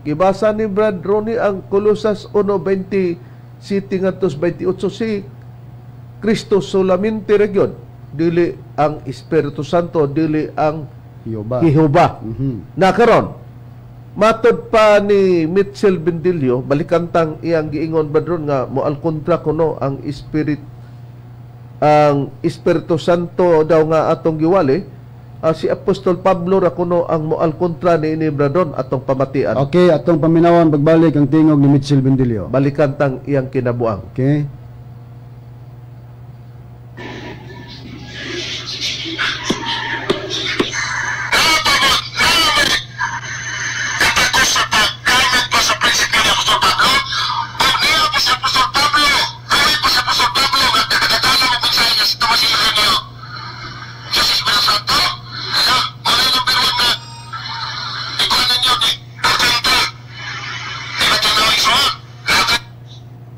gibasa ni Brad Ronnie ang Colosas 1:27 ngadto 28, si Kristo solamente ra gyud, dili ang Espiritu Santo, dili ang Jehova. Jehova. Na karon, matod pa ni Mitchell Bendillo, balikantang iyang giingon, Brad, nga moal kontra kuno ang Spirit, ang Espiritu Santo daw nga atong giwali, si Apostol Pablo ra kuno ang moal kontra ni ini, Brad, atong pamatian. Okay, atong paminawan pagbalik ang tingog ni Mitchell Bendillo. Balikantang iyang kinabuang. Okay.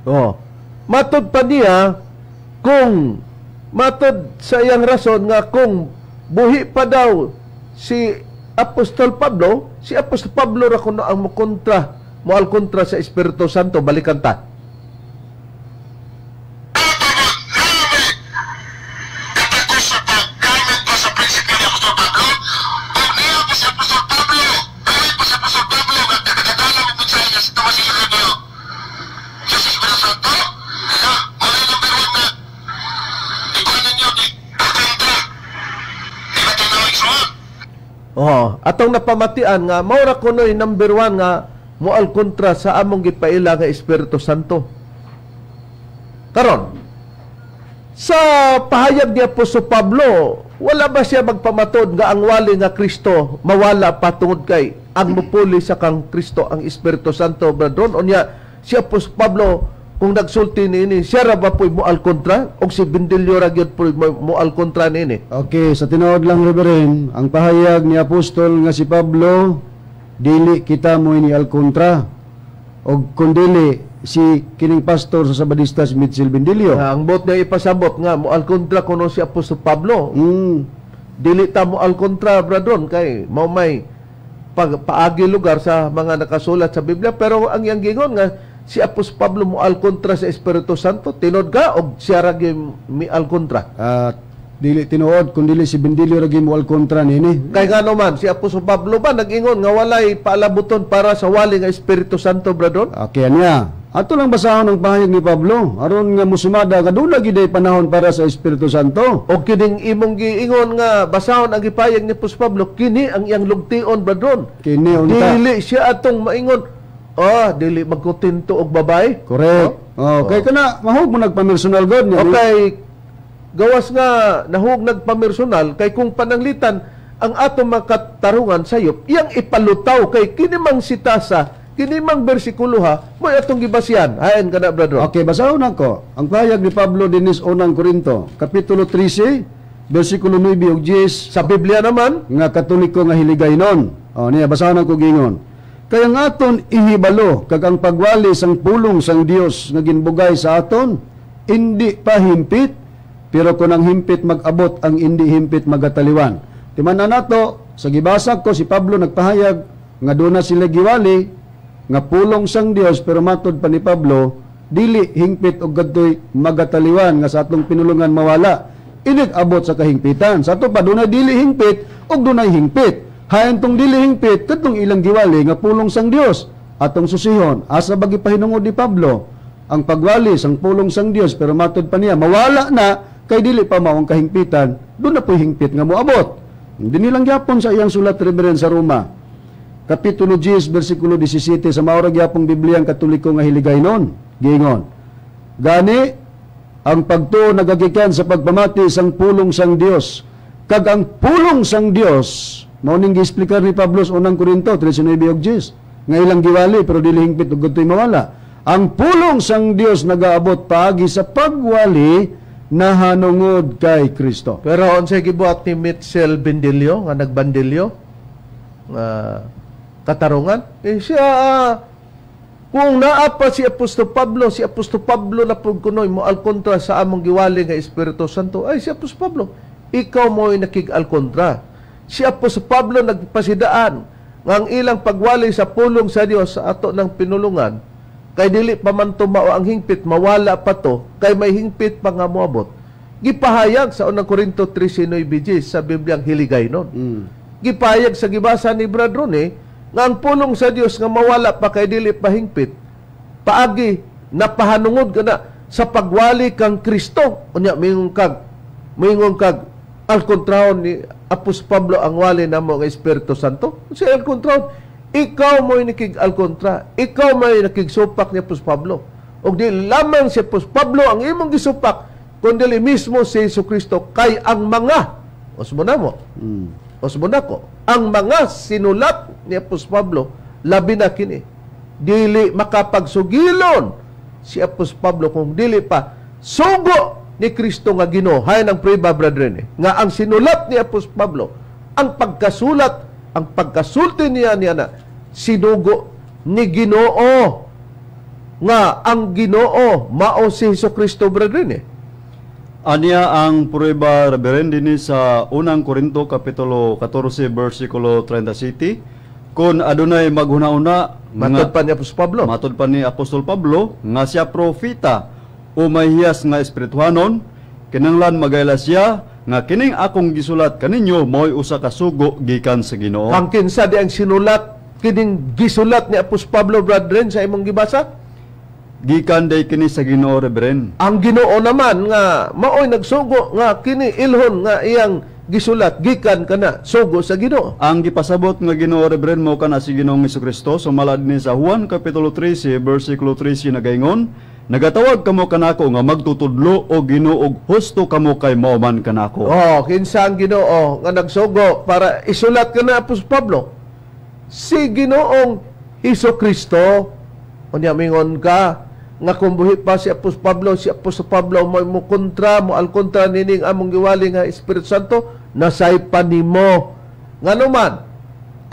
Oh. Matod pa niya kung matod sa iyang rason nga kung buhi pa daw si Apostol Pablo, si Apostol Pablo ra kuno ang mokontra, moal kontra sa Espiritu Santo. Balikan ta. Oh, atong napamatian nga mao ra kunoy number 1 nga moal kontra sa among gipaila nga Espiritu Santo. Karon, sa pahayag ni Apostol Pablo, wala ba siya magpamatod nga ang wali nga Kristo mawala pa tungod kay ang mupuli sa kang Kristo ang Espiritu Santo, brethren? Unya si Apostol Pablo kung nagsulti niini, siya ra ba po'y moal kontra o si Bendilio ra gyud po'y moal kontra niini? Okay, sa tinuod lang, Reverend, ang pahayag ni Apostol nga si Pablo, dili kita mo ini al kontra og kundili si kining pastor sa Sabadista si Mitchell Bendilio. Ang bot niya ipasabot nga moal kontra kuno si Apostol Pablo. Dili ta moal kontra, brethren, kay mao may paagi lugar sa mga nakasulat sa Biblia, pero ang iyang gingon nga si Apostol Pablo moal kontra sa Espiritu Santo, tinod ka og siya ra gyud mial kontra? Dili tinuod kun dili si Bendilio ra gyud moal kontra niini. Kay ngano man si Apostol Pablo ba nag-ingon nga walay paalabuton para sa wali nga Espiritu Santo, brethren? Okay niya. Ato lang basahon ang pahayag ni Pablo aron nga musumada nga duna gyud ay panahon para sa Espiritu Santo. Og kining imong giingon nga basahon ang gipahayag ni Apostol Pablo, kini ang iyang lugtion, brethren. Kini unta. Dili siya atong maingon, dili magkontento og babae. Correct. Oh, kay kana mahug mo nagpamersonal god niya. Okay. Gawas nga nahug nagpamersonal kay kung pananglitan ang atong makatarungan sayop, iyang ipalutaw kay kini mang sitasa, kini mang bersikulo ha, mo'y atong gibasihan. Haen kana, brother. Okay, basahon nako. Ang pahayag ni Pablo dinis unang Korinto, kapitulo 13, bersikulo 9 ug 10. Sa Biblia naman nga Katoliko nga hiligaynon. Oh, niya basahon nako gingon. Kaya nga aton ihibalo kag ang pagwali sang pulong sang Dios nga ginbugay sa aton hindi pa himpit, pero kung ang himpit mag-abot, ang hindi himpit magataliwan. Timan-an nato sa gibasa ko si Pablo nagpahayag nga doon na sila giwali nga pulong sang Dios, pero matod pa ni Pablo dili hingpit og gadtoy magataliwan nga sa atong pinulungan mawala, inig abot sa kahingpitan. Sa ato pa dunay dili hingpit og dunay hingpit. Hayan tong dili hingpit kadtong ilang giwali nga pulong sang Dios. Atong susihon asa ba gipahinungod ni Pablo ang pagwali sang pulong sang Dios, pero matod pa niya mawala na kay dili pa mao ang kahingpitan, doon na po'y hingpit nga moabot. Dinhi lang gyapon sa iyang sulat, Reverend, sa Roma kapitulo 10 bersikulo 17 sa mao ra gyapong Biblia ang Katoliko nga hiligaynon giingon, gani ang pagtuo nagagikan sa pagpamati sang pulong sang Dios, kag ang pulong sang Dios mao ning giexplikar ni Pablo sa unang Korinto 13:9 og 10 nga ilang giwali pero dili hingpit ug gadtoy mawala. Ang pulong sang Dios nagaabot paagi sa pagwali nahanungod kay Kristo. Pero unsay gibuhat ni Mitchell Bendilio nga nagbandilyo nga katarungan? Siya kung naa pa si Apostol Pablo, si Apostol Pablo na pud kunoy moal kontra sa among giwali nga Espiritu Santo. Ay si Apostol Pablo, ikaw mo'y nakig-al kontra. Si Apostol Pablo nagpasidaan nga ang ilang pagwali sa pulong sa Dios sa ato ng pinulungan kay dili pa man to mao ang hingpit, mawala pa to kay may hingpit pa nga moabot. Gipahayag sa unang Korinto 13:9 sa Bibliang hiligaynon. Gipahayag sa gibasa ni Brad Rone nga ang pulong sa Dios nga mawala pa kay dili pa hingpit, paagi napahanungod kana sa pagwali kang Kristo. Unya moingon kag al kontrahon ni Apostol Pablo ang wali namo nga Espiritu Santo. Si al kontrahon, ikaw mo'y nakig al kontra, ikaw mo'y nakigsupak ni Apostol Pablo. Og di lamang si Apostol Pablo ang imong gisupak, kundi mismo si Jesucristo kay ang mga osmo namo. Osmo nako, ang mga sinulat ni Apostol Pablo labi na kini dili makapagsugilon si Apostol Pablo kung dili pa sugo ni Kristo nga Ginoo. Hayan ang prueba, brethren, nga ang sinulat ni Apostol Pablo, ang pagkasulat, ang pagkasulti niya niya na sinugo ni Ginoo, nga ang Ginoo mao si Jesucristo, brethren. Aniya ang prueba, Reverend, dinhi sa Unang Korinto kapitulo 14 bersikulo 37, kung adunay maghuna-una Matod pa ni Apostol Pablo. Matod pa ni Apostol Pablo nga siya propeta o may hiyas nga espirituhanon, kinahanglan magayla siya nga kining akong gisulat kaninyo mao'y usa ka sugo gikan sa Ginoo. Kang kinsa di ang sinulat kining gisulat ni Apostol Pablo, brethren, sa imong gibasa? Gikan day kini sa Ginoo, Reverend. Ang Ginoo naman nga maoy nagsugo nga kini ilhon nga iyang gisulat gikan kana sugo sa Ginoo. Ang gipasabot nga Ginoo, Reverend, mao kana si Ginoong Hesukristo, sumala dinhi sa Juan kapitulo 13 bersikulo 13 nagaingon, "Nagatawag kamo kanako nga magtutudlo o Ginoo og husto kamo kay mao man kanako." Oh, kinsa ang Ginoo nga nagsugo para isulat kana Apostol Pablo? Si Ginoong Hesukristo. Unya mingon ka nga kung buhi pa si Apostol Pablo, si Apostol Pablo mo kontra, mo al kontra nining among giwali nga Espiritu Santo, nasaypan nimo. Ngano man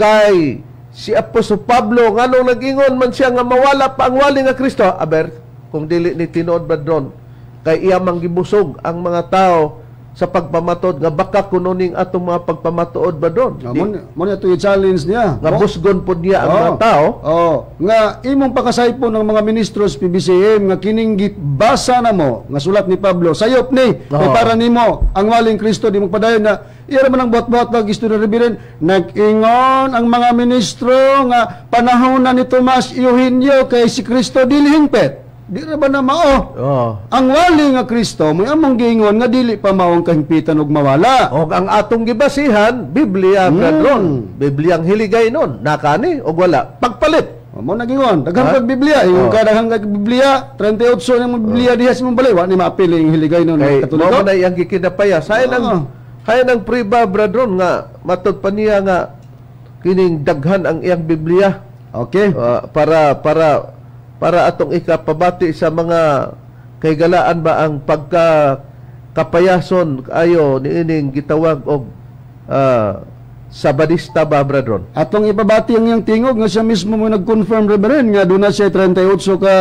kay si Apostol Pablo, nganong nag-ingon man siya nga mawala pa ang wali nga Kristo? Aber kung dili ni tinuod, bradron, kay iya mang gibusog ang mga tao sa pagpamatod nga baka kuno ning atong mga pagpamatuod, bradron. Mo mo na ito i-challenge niya. Nga busgon pod niya ang mga tao. Oh, nga imong pakasaypon ng mga ministros PBCM nga kining gibasa na mo nga sulat ni Pablo, sayop ni kay para nimo ang waling Kristo di magpadayon na iya ra man ang buhat-buhat pag istorya, Reverend. Nag-ingon ang mga ministro nga panahon na ni Tomas Eugenio kay si Kristo dili hingpit. Di ra ba na mao? Ang wali nga Kristo may among giingon nga dili pa mao ang kahimpitan og mawala. Og ang atong gibasihan, Biblia, brethren. Biblia ang hiligay nun. Nakani og wala. Pagpalit. O, mo nagingon, daghan kag Biblia, ingon ka daghan kag Biblia, 38 nang Biblia diha sa imong balay, wa ni maapil ang hiligay nun Kay Katoliko. mao na iyang gikinapaya. Sayon ang hayan ang priba, brethren, nga matod pa niya nga kining daghan ang iyang Biblia. Para atong ikapabati sa mga kaigalaan ba ang pagka kapayason ayo niining gitawag og Sabadista ba, brethren? Atong ipabati ang iyang tingog nga siya mismo mo nag-confirm, Reverend, nga doon na siya 38 ka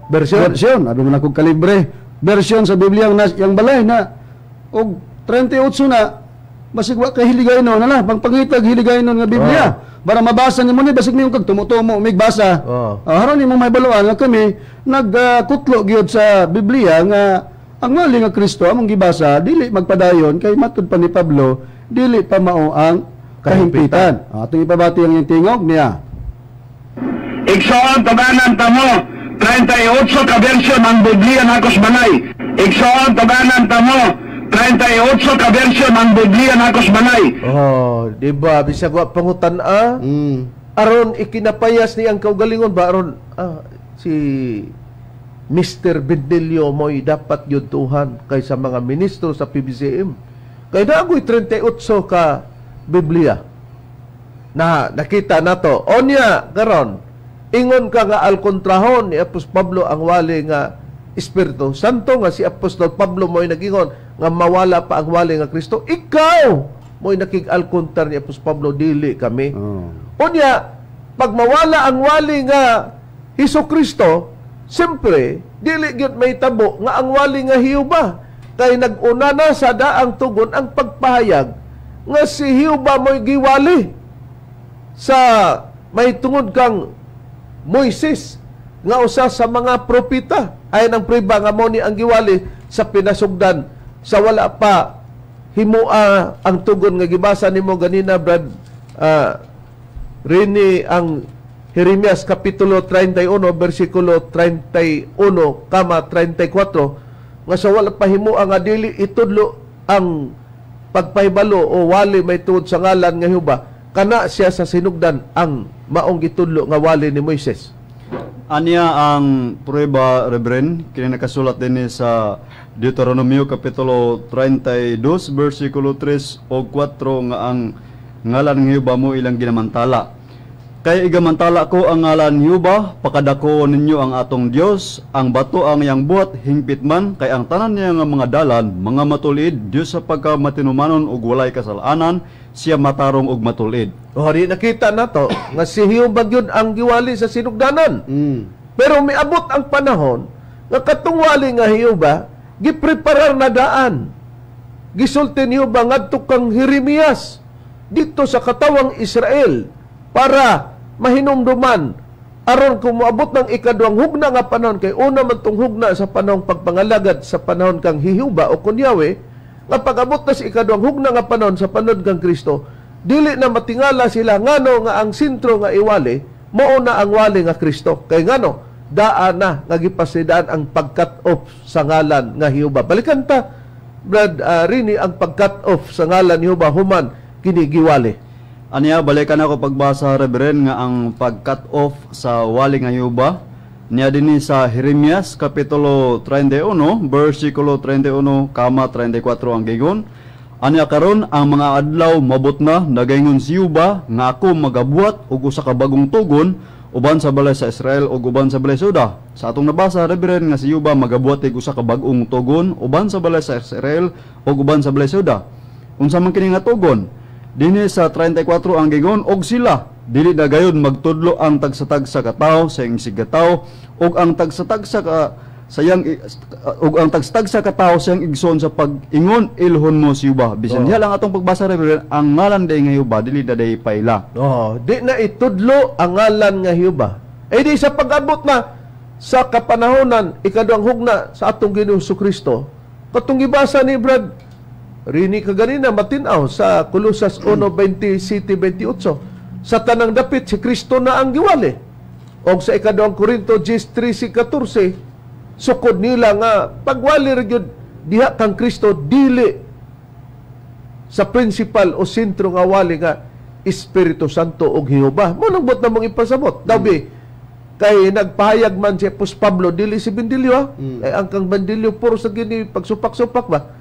version. Version, abi mo na kog kalibre. Version sa Biblia ang nas, yang balay na og 38 na basig wa kay hiligay no na pangpangitag hiligay no nga Biblia. Para mabasa nimo ni basig nimo kag tumutumo mig basa. Haron nimo mahibaluan nga kami nagkutlo gyud sa Biblia nga ang wali nga Kristo among gibasa dili magpadayon kay matud pa ni Pablo dili pa mao ang kahimpitan. Atong ipabati ang iyang tingog niya. Igsoon, tuganan tamo 38 ka version ang Biblia nako sa balay. Igsoon, tuganan tamo 38 ka version ang Biblia nako sa balay. Oh, di ba bisag wa pangutan-a? Aron ikinapayas ni ang kaugalingon ba aron si Mr. Bendelio mo'y dapat yun tuhan kaysa mga ministro sa PBCM. Kay naagoy 38 ka Biblia na nakita nato. Onya karon ingon ka nga alkontrahon ni Apostol Pablo ang wali nga Espiritu Santo nga si Apostol Pablo mo'y nagingon nga mawala pa ang wali nga Kristo. Ikaw mo'y nakig-alkontra ni Apostol Pablo, dili kami. Unya, pag mawala ang wali nga Hesus Kristo, siyempre, dili gyud may tabo nga ang wali nga Jehova. Kay nag-una na sa daang tugon ang pagpahayag nga si Jehova mo'y giwali sa may tungod kang Moises nga usa sa mga propeta. Ay ang priba nga mo ni ang giwali sa pinasugdan sa wala pa himua ang tugon nga gibasa nimo ganina, Brad Rini, ang Jeremias kapitulo 31 bersikulo 31 kama 34 nga sa wala pa himua nga dili itudlo ang pagpahibalo o wali may tungod sa ngalan nga Jehova, kana siya sa sinugdan ang maong gitudlo nga wali ni Moises. Aniya ang prueba, Reverend, kini nakasulat din sa Deuteronomio kapitulo 32 bersikulo 3 o 4 nga ang ngalan ng Jehova mo ilang ginamantala. Kay igamantala ko ang ngalan ni Jehova, pakadako ninyo ang atong Dios, ang bato ang iyang buhat hingpit man, kay ang tanan niya nga mga dalan mga matulid, Dios sa pagka matinumanon ug walay kasalanan, siya matarong ug matulid. O, di nakita na to nga si Jehova gyud ang giwali sa sinugdanan. Pero miabot ang panahon nga katong wali nga Jehova Gipreparar na daan. Gisulti niyo ba ngadto kang Jeremias dito sa katawang Israel para mahinumduman aron kung moabot ng ikaduhang hugna nga panahon, kay una man tong hugna sa panahong pagpangalagad sa panahon kang Hihuba o kun Yahweh, nga pag-abot na sa ikaduhang hugna nga panahon sa panahon kang Kristo, dili na matingala sila ngano nga ang sentro nga iwali mao na ang wali nga Kristo. Kay ngano daa na nga gipasidaan ang pag-cut off sa ngalan nga Hihuba. Balikan ta, Brad Rini, ang pag-cut off sa ngalan ni Hihuba human kini giwali. Aniya, balikan ako pagbasa, Reverend, nga ang pag-cut off sa wali nga Hihuba niya dinhi sa Jeremias kapitulo 31 bersikulo 31 kama 34 ang gigon. Aniya, "Karon ang mga adlaw mabot na, nagaingon si Yuba, nga ako magabuhat og usa ka bagong tugon uban sa balay sa Israel ug uban sa balay sa Juda." Sa atong nabasa, Reverend, nga si Yuba magabuhat og usa ka bag-ong tugon uban sa balay sa Israel ug uban sa balay sa Juda. Unsa man kini nga tugon? Dinhi sa 34 ang gigon, "Og sila dili na gayud magtudlo ang tagsa-tagsa ka tawo sa iyang isigkatawo ug ang tagsa-tagsa ka sayang ug ang tagsa-tagsa ka tawo sa iyang igsoon sa pag-ingon, 'Ilhon mo si Yuba.'" Bisan diha lang atong pagbasa, Reverend, ang ngalan day nga Yuba dili na day paila. Oh, di na itudlo ang ngalan nga Hiuba. Eh di sa pag-abot na sa kapanahonan, ikaduhang hugna sa atong Ginoong Kristo, katong gibasa ni Brad Rini kaganina matinaw sa Colosas 1:27 28, sa tanang dapit si Kristo na ang giwali. Og sa ikaduhang Korinto 10:13-14, sukod nila nga pagwali ra gyud diha kang Kristo, dili sa principal o sentro nga wali nga Espiritu Santo og Jehova. Mo nang buot na mong ipasabot. Dabi kay nagpahayag man si Apostol Pablo, dili si Bendilio ha. Eh, ang kang Bendilio puro sa gini pagsupak-supak ba.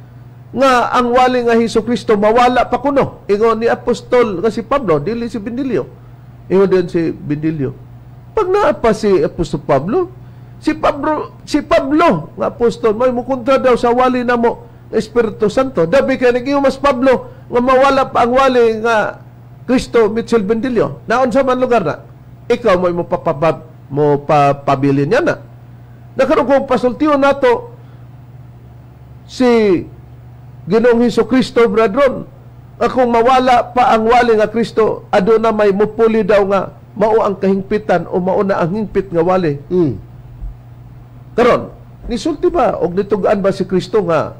Nga ang wali nga Hesus Kristo mawala pa kuno. Ingon ni Apostol nga si Pablo, dili si Bendilio. Ingon din si Bendilio. Pag naa pa si Apostol Pablo, si Pablo nga apostol may mukontra daw sa wali namo nga Espiritu Santo. Dabi kay nag mas Pablo nga mawala pa ang wali nga Kristo, Mitchell Bendilio. Naon sa man lugar na? Ikaw mo papabab mo pabilin niya na. Nakaroon kung pasultiyon nato si Ginoong Hesus Kristo, brethren, kung mawala pa ang wali nga Kristo, aduna may mupuli daw nga mao ang kahingpitan o mao na ang hingpit nga wali. Karon, nisulti ba og nitugaan ba si Kristo nga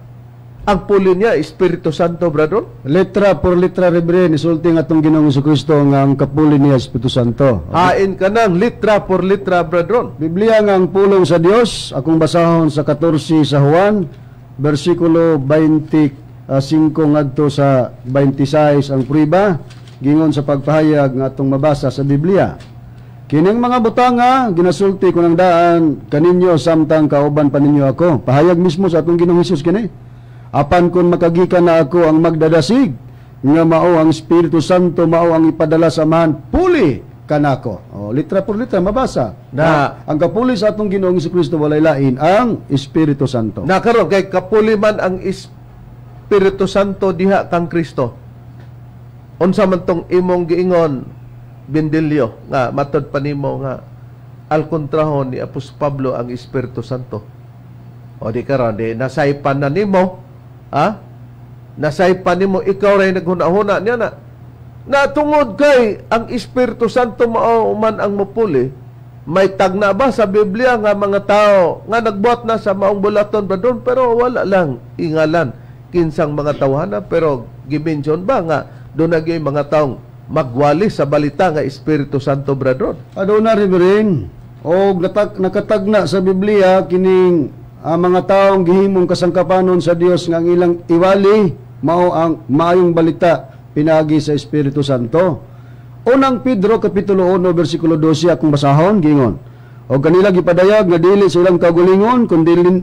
ang puli niya Espiritu Santo, brethren? Letra por letra, Reverend, isulti nga atong Ginoong Kristo nga ang kapuli niya Espiritu Santo. Hain ka nang litra por litra, brethren. Biblia nga ang pulong sa Dios, akong basahon sa 14 sa Juan, bersikulo 25 ngadto sa 26 ang prueba, gingon sa pagpahayag nga atong mabasa sa Biblia. "Kining mga butanga ginasulti ko ng daan kaninyo samtang kauban pa ninyo ako." Pahayag mismo sa atong Ginoong Hesus kini. "Apan kung makagikan na ako, ang magdadasig nga mao ang Espiritu Santo, mao ang ipadala sa Amahan puli kanako." Oh, litra por litra mabasa. Na ang kapuli sa atong Ginoong Kristo walay lain ang Espiritu Santo. Na karon kay kapuli man ang Espiritu Santo diha kang Kristo. Unsa man tong imong giingon, Bendilio, nga matod pa nimo nga al kontrahon ni Apostol Pablo ang Espiritu Santo? O di karon di nasaypan na nimo, ha? Nasaypan nimo, ikaw ray naghuna-huna niya na. Na tungod kay ang Espiritu Santo mao man ang mupuli, may tagna ba sa Biblia nga mga tao nga nagbuhat na sa maong bulaton ba doon, pero wala lang ingalan kinsang mga tawhana, pero gimension ba nga doon na gyud mga taong magwali sa balita nga Espiritu Santo, brethren? Aduna, Reverend, og nakatagna sa Biblia kining ang mga taong gihimong kasangkapanon sa Dios nga ang ilang iwali mao ang maayong balita pinagi sa Espiritu Santo. Unang Pedro kapitulo 1 bersikulo 12 akong basahon, gingon. "Og kanila gipadayag nga dili sa ilang kaugalingon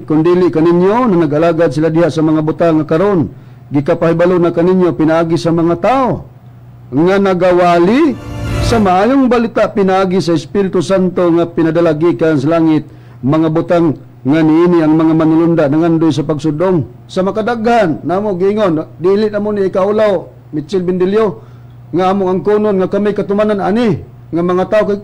kundili kaninyo na nag-alagad sila diha sa mga butang nga karon gikapahibalo na kaninyo pinaagi sa mga tao nga nagawali sa maayong balita pinaagi sa Espiritu Santo nga pinadala gikan sa langit, mga butang nga niini ang mga manulunda nangandoy sa pagsudong sa makadaghan namo." Gingon, dili na mo ni ikaulaw, Mitchell Bendilio, nga among ang kunon nga kami katumanan ani nga mga tao kay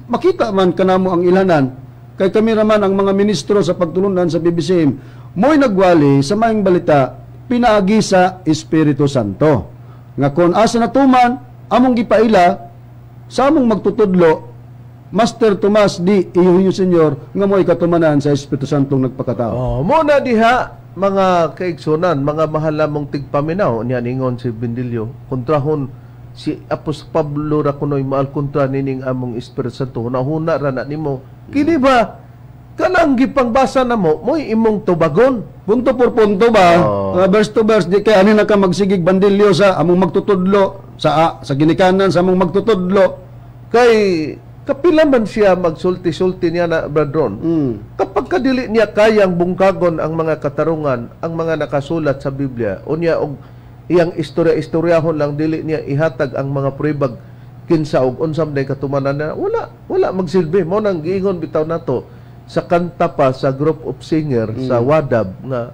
makita man kanamo ang ilanan. Kay kami raman ang mga ministro sa pagtulunan sa PBCM, mo'y nagwali sa maayong balita pinaagi sa Espiritu Santo. Nga kung asa natuman, among gipaila sa among magtutudlo, Master Tomas D. Eugenio Senior, nga mo'y katumanan sa Espiritu Santo nagpakatao. Oh, muna diha, mga kaigsunan, mga mahal namong tigpaminaw, niya ningon si Bendilio, kontrahon si Apostol Pablo ra kunoy maal kontra nining among Espiritu Santo. Hunahuna ra na nimo. Kini ba kanang gipangbasa namo mo'y imong tubagon? Punto por punto ba? Oo. Verse to verse, di kay ani na ka magsigig bandilyo sa among magtutudlo, sa ginikanan sa among magtutudlo. Kay kapila man siya magsulti-sulti niya na, Bradron. Kapag kadili niya kayang bungkagon ang mga katarungan, ang mga nakasulat sa Biblia, unya og iyang istorya-istoryahon lang, dili niya ihatag ang mga pruwebag kinsa og unsa man katumanan na, wala wala magsilbi. Mo nang giingon bitaw nato sa kanta pa sa group of singer sa Wadab nga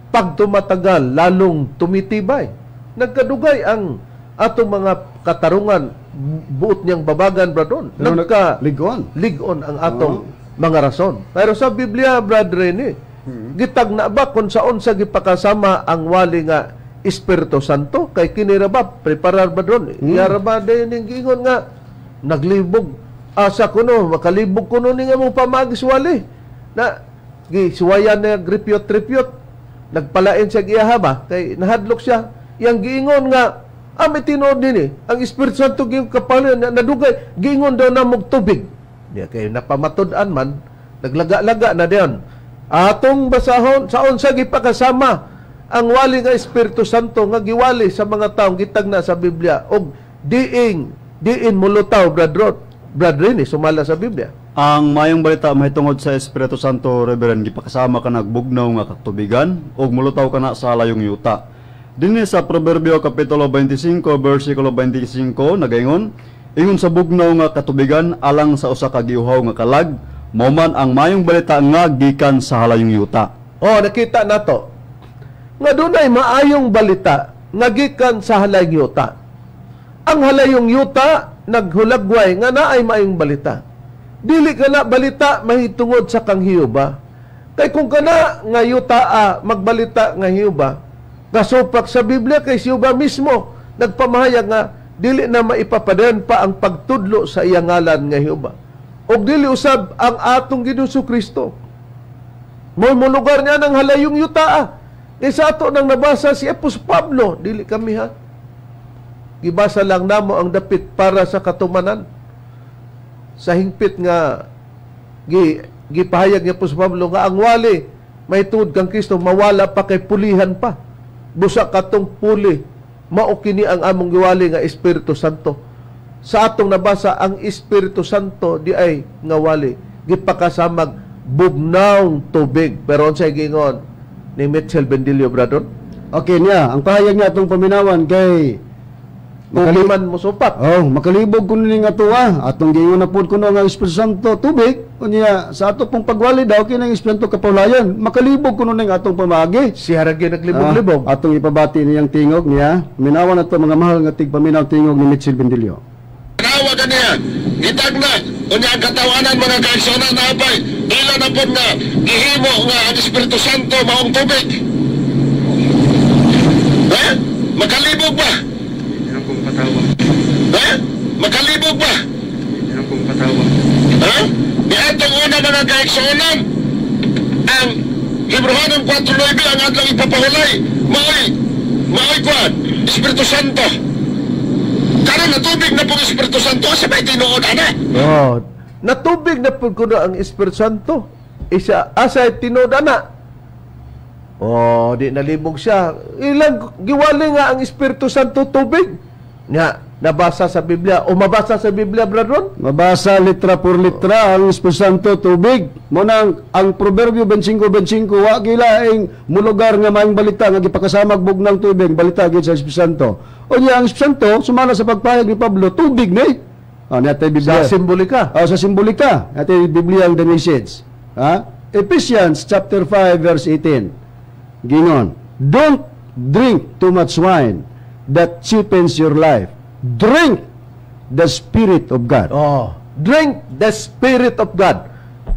pag tumatagal lalong tumitibay. Nagkadugay ang atong mga katarungan, buot niyang babagan, Bradon. Pero Nagka ligon. Ligon ang atong mga rason. Pero sa Biblia, Brad Rene, gitag na ba kung saon sa gipakasama ang wali nga Espiritu Santo? Kay kini ra ba, preparar ba doon? Iyara ba din ning giingon nga naglibog? Asa kuno, makalibog kuno ni nga mong pamagi wali. Na, gisuwayan na gripyot-tripyot. Nagpalain siya giyaha ba? Kay nahadlok siya. Yang giingon nga, ami tinuod nini, ang Espiritu Santo giyong kapalin, na, nadugay, giingon daw na mong tubig. Niya kay napamatud-an man, naglaga-laga na diyan. Atong basahon, saon sa gipakasama ang wali nga Espiritu Santo nga giwali sa mga taong gitagna sa Biblia og diing diin mulutaw, Brad Rod, Brad Rene, sumala sa Biblia? Ang mayong balita mahitungod sa Espiritu Santo, Reverend, gipakasama ka nagbugnaw nga katubigan ug mulutaw ka na sa layong yuta. Dinhi sa Proverbio kapitulo 25 bersikulo 25 nagaingon, ingon sa bugnaw nga katubigan alang sa usa ka giuhaw nga kalag, mao man ang mayong balita nga gikan sa halayong yuta. Oh, nakita nato nga dunay maayong balita nga gikan sa halayong yuta. Ang halayong yuta naghulagway nga naay maayong balita. Dili ka na balita mahitungod sa kang Hiuba. Kay kung kana nga yuta magbalita nga Hiuba, kasupak sa Biblia kay si Hiuba mismo nagpamahayag nga dili na maipapadayon pa ang pagtudlo sa iyang ngalan nga Hiuba. Og dili usab ang atong Ginoong Kristo. Mo lugar niya ng halayong yuta. Kay sa ato nang nabasa si Apostol Pablo, dili kami ha. Gibasa lang namo ang dapit para sa katumanan. Sa hingpit nga gipahayag ni Apostol Pablo nga ang wali may tuod kang Kristo mawala pa kay pulihan pa. Busa katong puli mao kini ang among giwali nga Espiritu Santo. Sa atong nabasa ang Espiritu Santo di ay nga wali gipakasamag bugnaw tubig. Pero unsay giingon ni Mitchell Bendilio, Bradon? Okay niya, ang pahayag niya atong paminawan kay Makali man mo supak. Oh, makalibog kuno ni nga tuwa. Atong giingon na pud kuno nga Espiritu Santo tubig. Unya sa ato pong pagwali daw kini ang Espiritu Santo kapawlayan. Makalibog kuno ning atong pamagi. Siya ra gyud naglibog-libog. Atong ipabati niyang tingog niya. Minawan nato, mga mahal nga tigpaminaw, tingog ni Mitchell Bendilio. Tanawa kaniya, gitagna, unya ang katawanan, mga kaigsuonan, na apay, ila na pod nga gihimo nga ang Espiritu Santo maong tubig. Ha? Makalibog ba? Ha? Makalibog ba? Ha? Niadtong una, mga kaigsuonan, ang Hebrohanon 4.9 ang adlang ipapahulay, maoy kuan, Espiritu Santo. Karon natubig na pong Espiritu Santo, asa may tinuod ana? Oh, natubig na pud kuno ang Espiritu Santo. Isa asa tinuod ana? Oh, di nalibog siya. Ilang giwali nga ang Espiritu Santo tubig. Nya, nabasa sa Biblia o mabasa sa Biblia, Bradron? Mabasa litra por litra ang Espiritu Santo tubig. Mo nang ang Proverbio 25:25 wa gilaing mulugar nga maayong balita nga gipakasamag bugnang tubig, balita gid sa Espiritu Santo. Unya ang Espiritu Santo sumala sa pagpahayag ni Pablo tubig ni. Ah, niya Biblia. Sa simbolika. Ah, sa simbolika. Natay Biblia ang the message. Ha? Ephesians chapter 5 verse 18. Ginon, "Don't drink too much wine that cheapens your life. Drink the Spirit of God." Oh, drink the Spirit of God.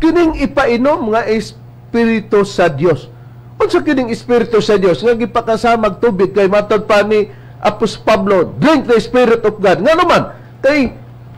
Kining ipainom nga Espiritu sa Dios. Unsa kining Espiritu sa Dios nga gipakasamag tubig kay matod pa ni Apostol Pablo, drink the Spirit of God. Nga naman kay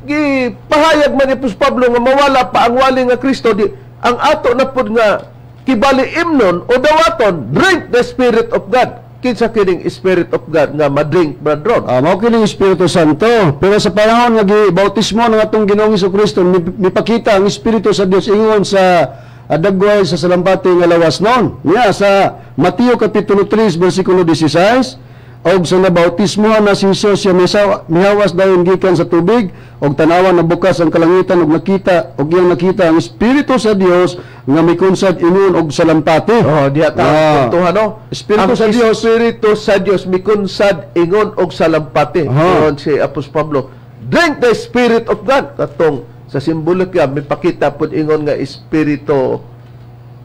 gipahayag man ni Apostol Pablo nga mawala pa ang wali nga Kristo, di ang ato na pud nga kibali imnon o dawaton, drink the Spirit of God. Kinsa kining Spirit of God nga madrink, Brad Ron? Ah, mao kining Espiritu Santo. Pero sa panahon nga gibautismo ng atong Ginoong Kristo, mipakita ang Espiritu sa Dios ingon sa dagway sa salampati nga lawas noon. Niya sa Mateo kapitulo 3 bersikulo 16, og sa nabautismo na si Jesus siya mihawas dayon gikan sa tubig, og tanawan na bukas ang kalangitan og nakita og iyang nakita ang Espiritu sa Dios nga mikunsad ingon og salampati. Oh, diha ta puntuhan, no. Espiritu ang sa Dios. Espiritu sa Dios mikunsad ingon og salampati. Ingon si Apostol Pablo, drink the Spirit of God. Katong sa simbolika mipakita pud ingon nga Espiritu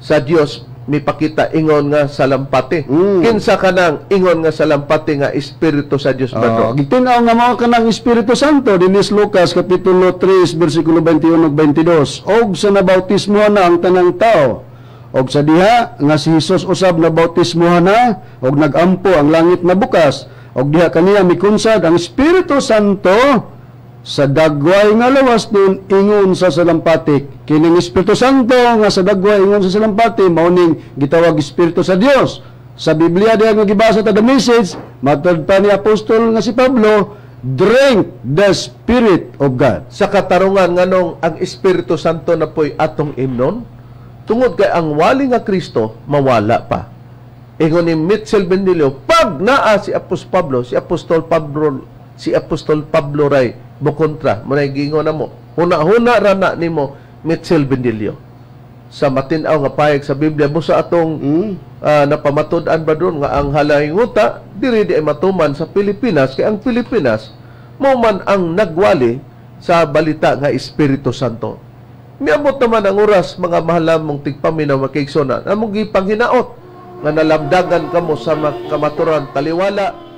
sa Dios mipakita ingon nga salampati. Kinsa kanang ingon nga salampati nga Espiritu sa Dios, Brad? Gitin-aw nga mao kanang Espiritu Santo dinis Lucas kapitulo 3 bersikulo 21 ug 22. Og sa nabautismo na ang tanang tao, og sa diha nga si Hesus usab nabautismohan na, og nagampo ang langit na bukas, og diha kaniya mikunsad ang Espiritu Santo sa dagway nga lawas nun ingon sa salampati. Kining Espiritu Santo nga sa dagway ingon sa salampati mao ning gitawag Espiritu sa Dios. Sa Biblia diha nga gibasa ta the message, matod pa ni apostol nga si Pablo, drink the Spirit of God. Sa katarungan, nganong ang Espiritu Santo na po'y atong imnon? Tungod kay ang wali nga Kristo mawala pa. Ingon ni Mitchell Bendilio, pag naa si Apostol Pablo, si Apostol Pablo ray mokontra, mo na giingon na mo. Huna-huna ra na nimo, Mitchell Bendilio. Sa matin-aw nga payag sa Biblia mo sa atong napamatud-an ba doon nga ang halahinguta diri di ay matuman sa Pilipinas, kay ang Pilipinas mo man ang nagwali sa balita nga Espiritu Santo. Miabot naman ang oras, mga mahal namong tigpaminaw, makiigsonan, among gipanghinaot nga nalamdagan kamo sa kamaturan taliwala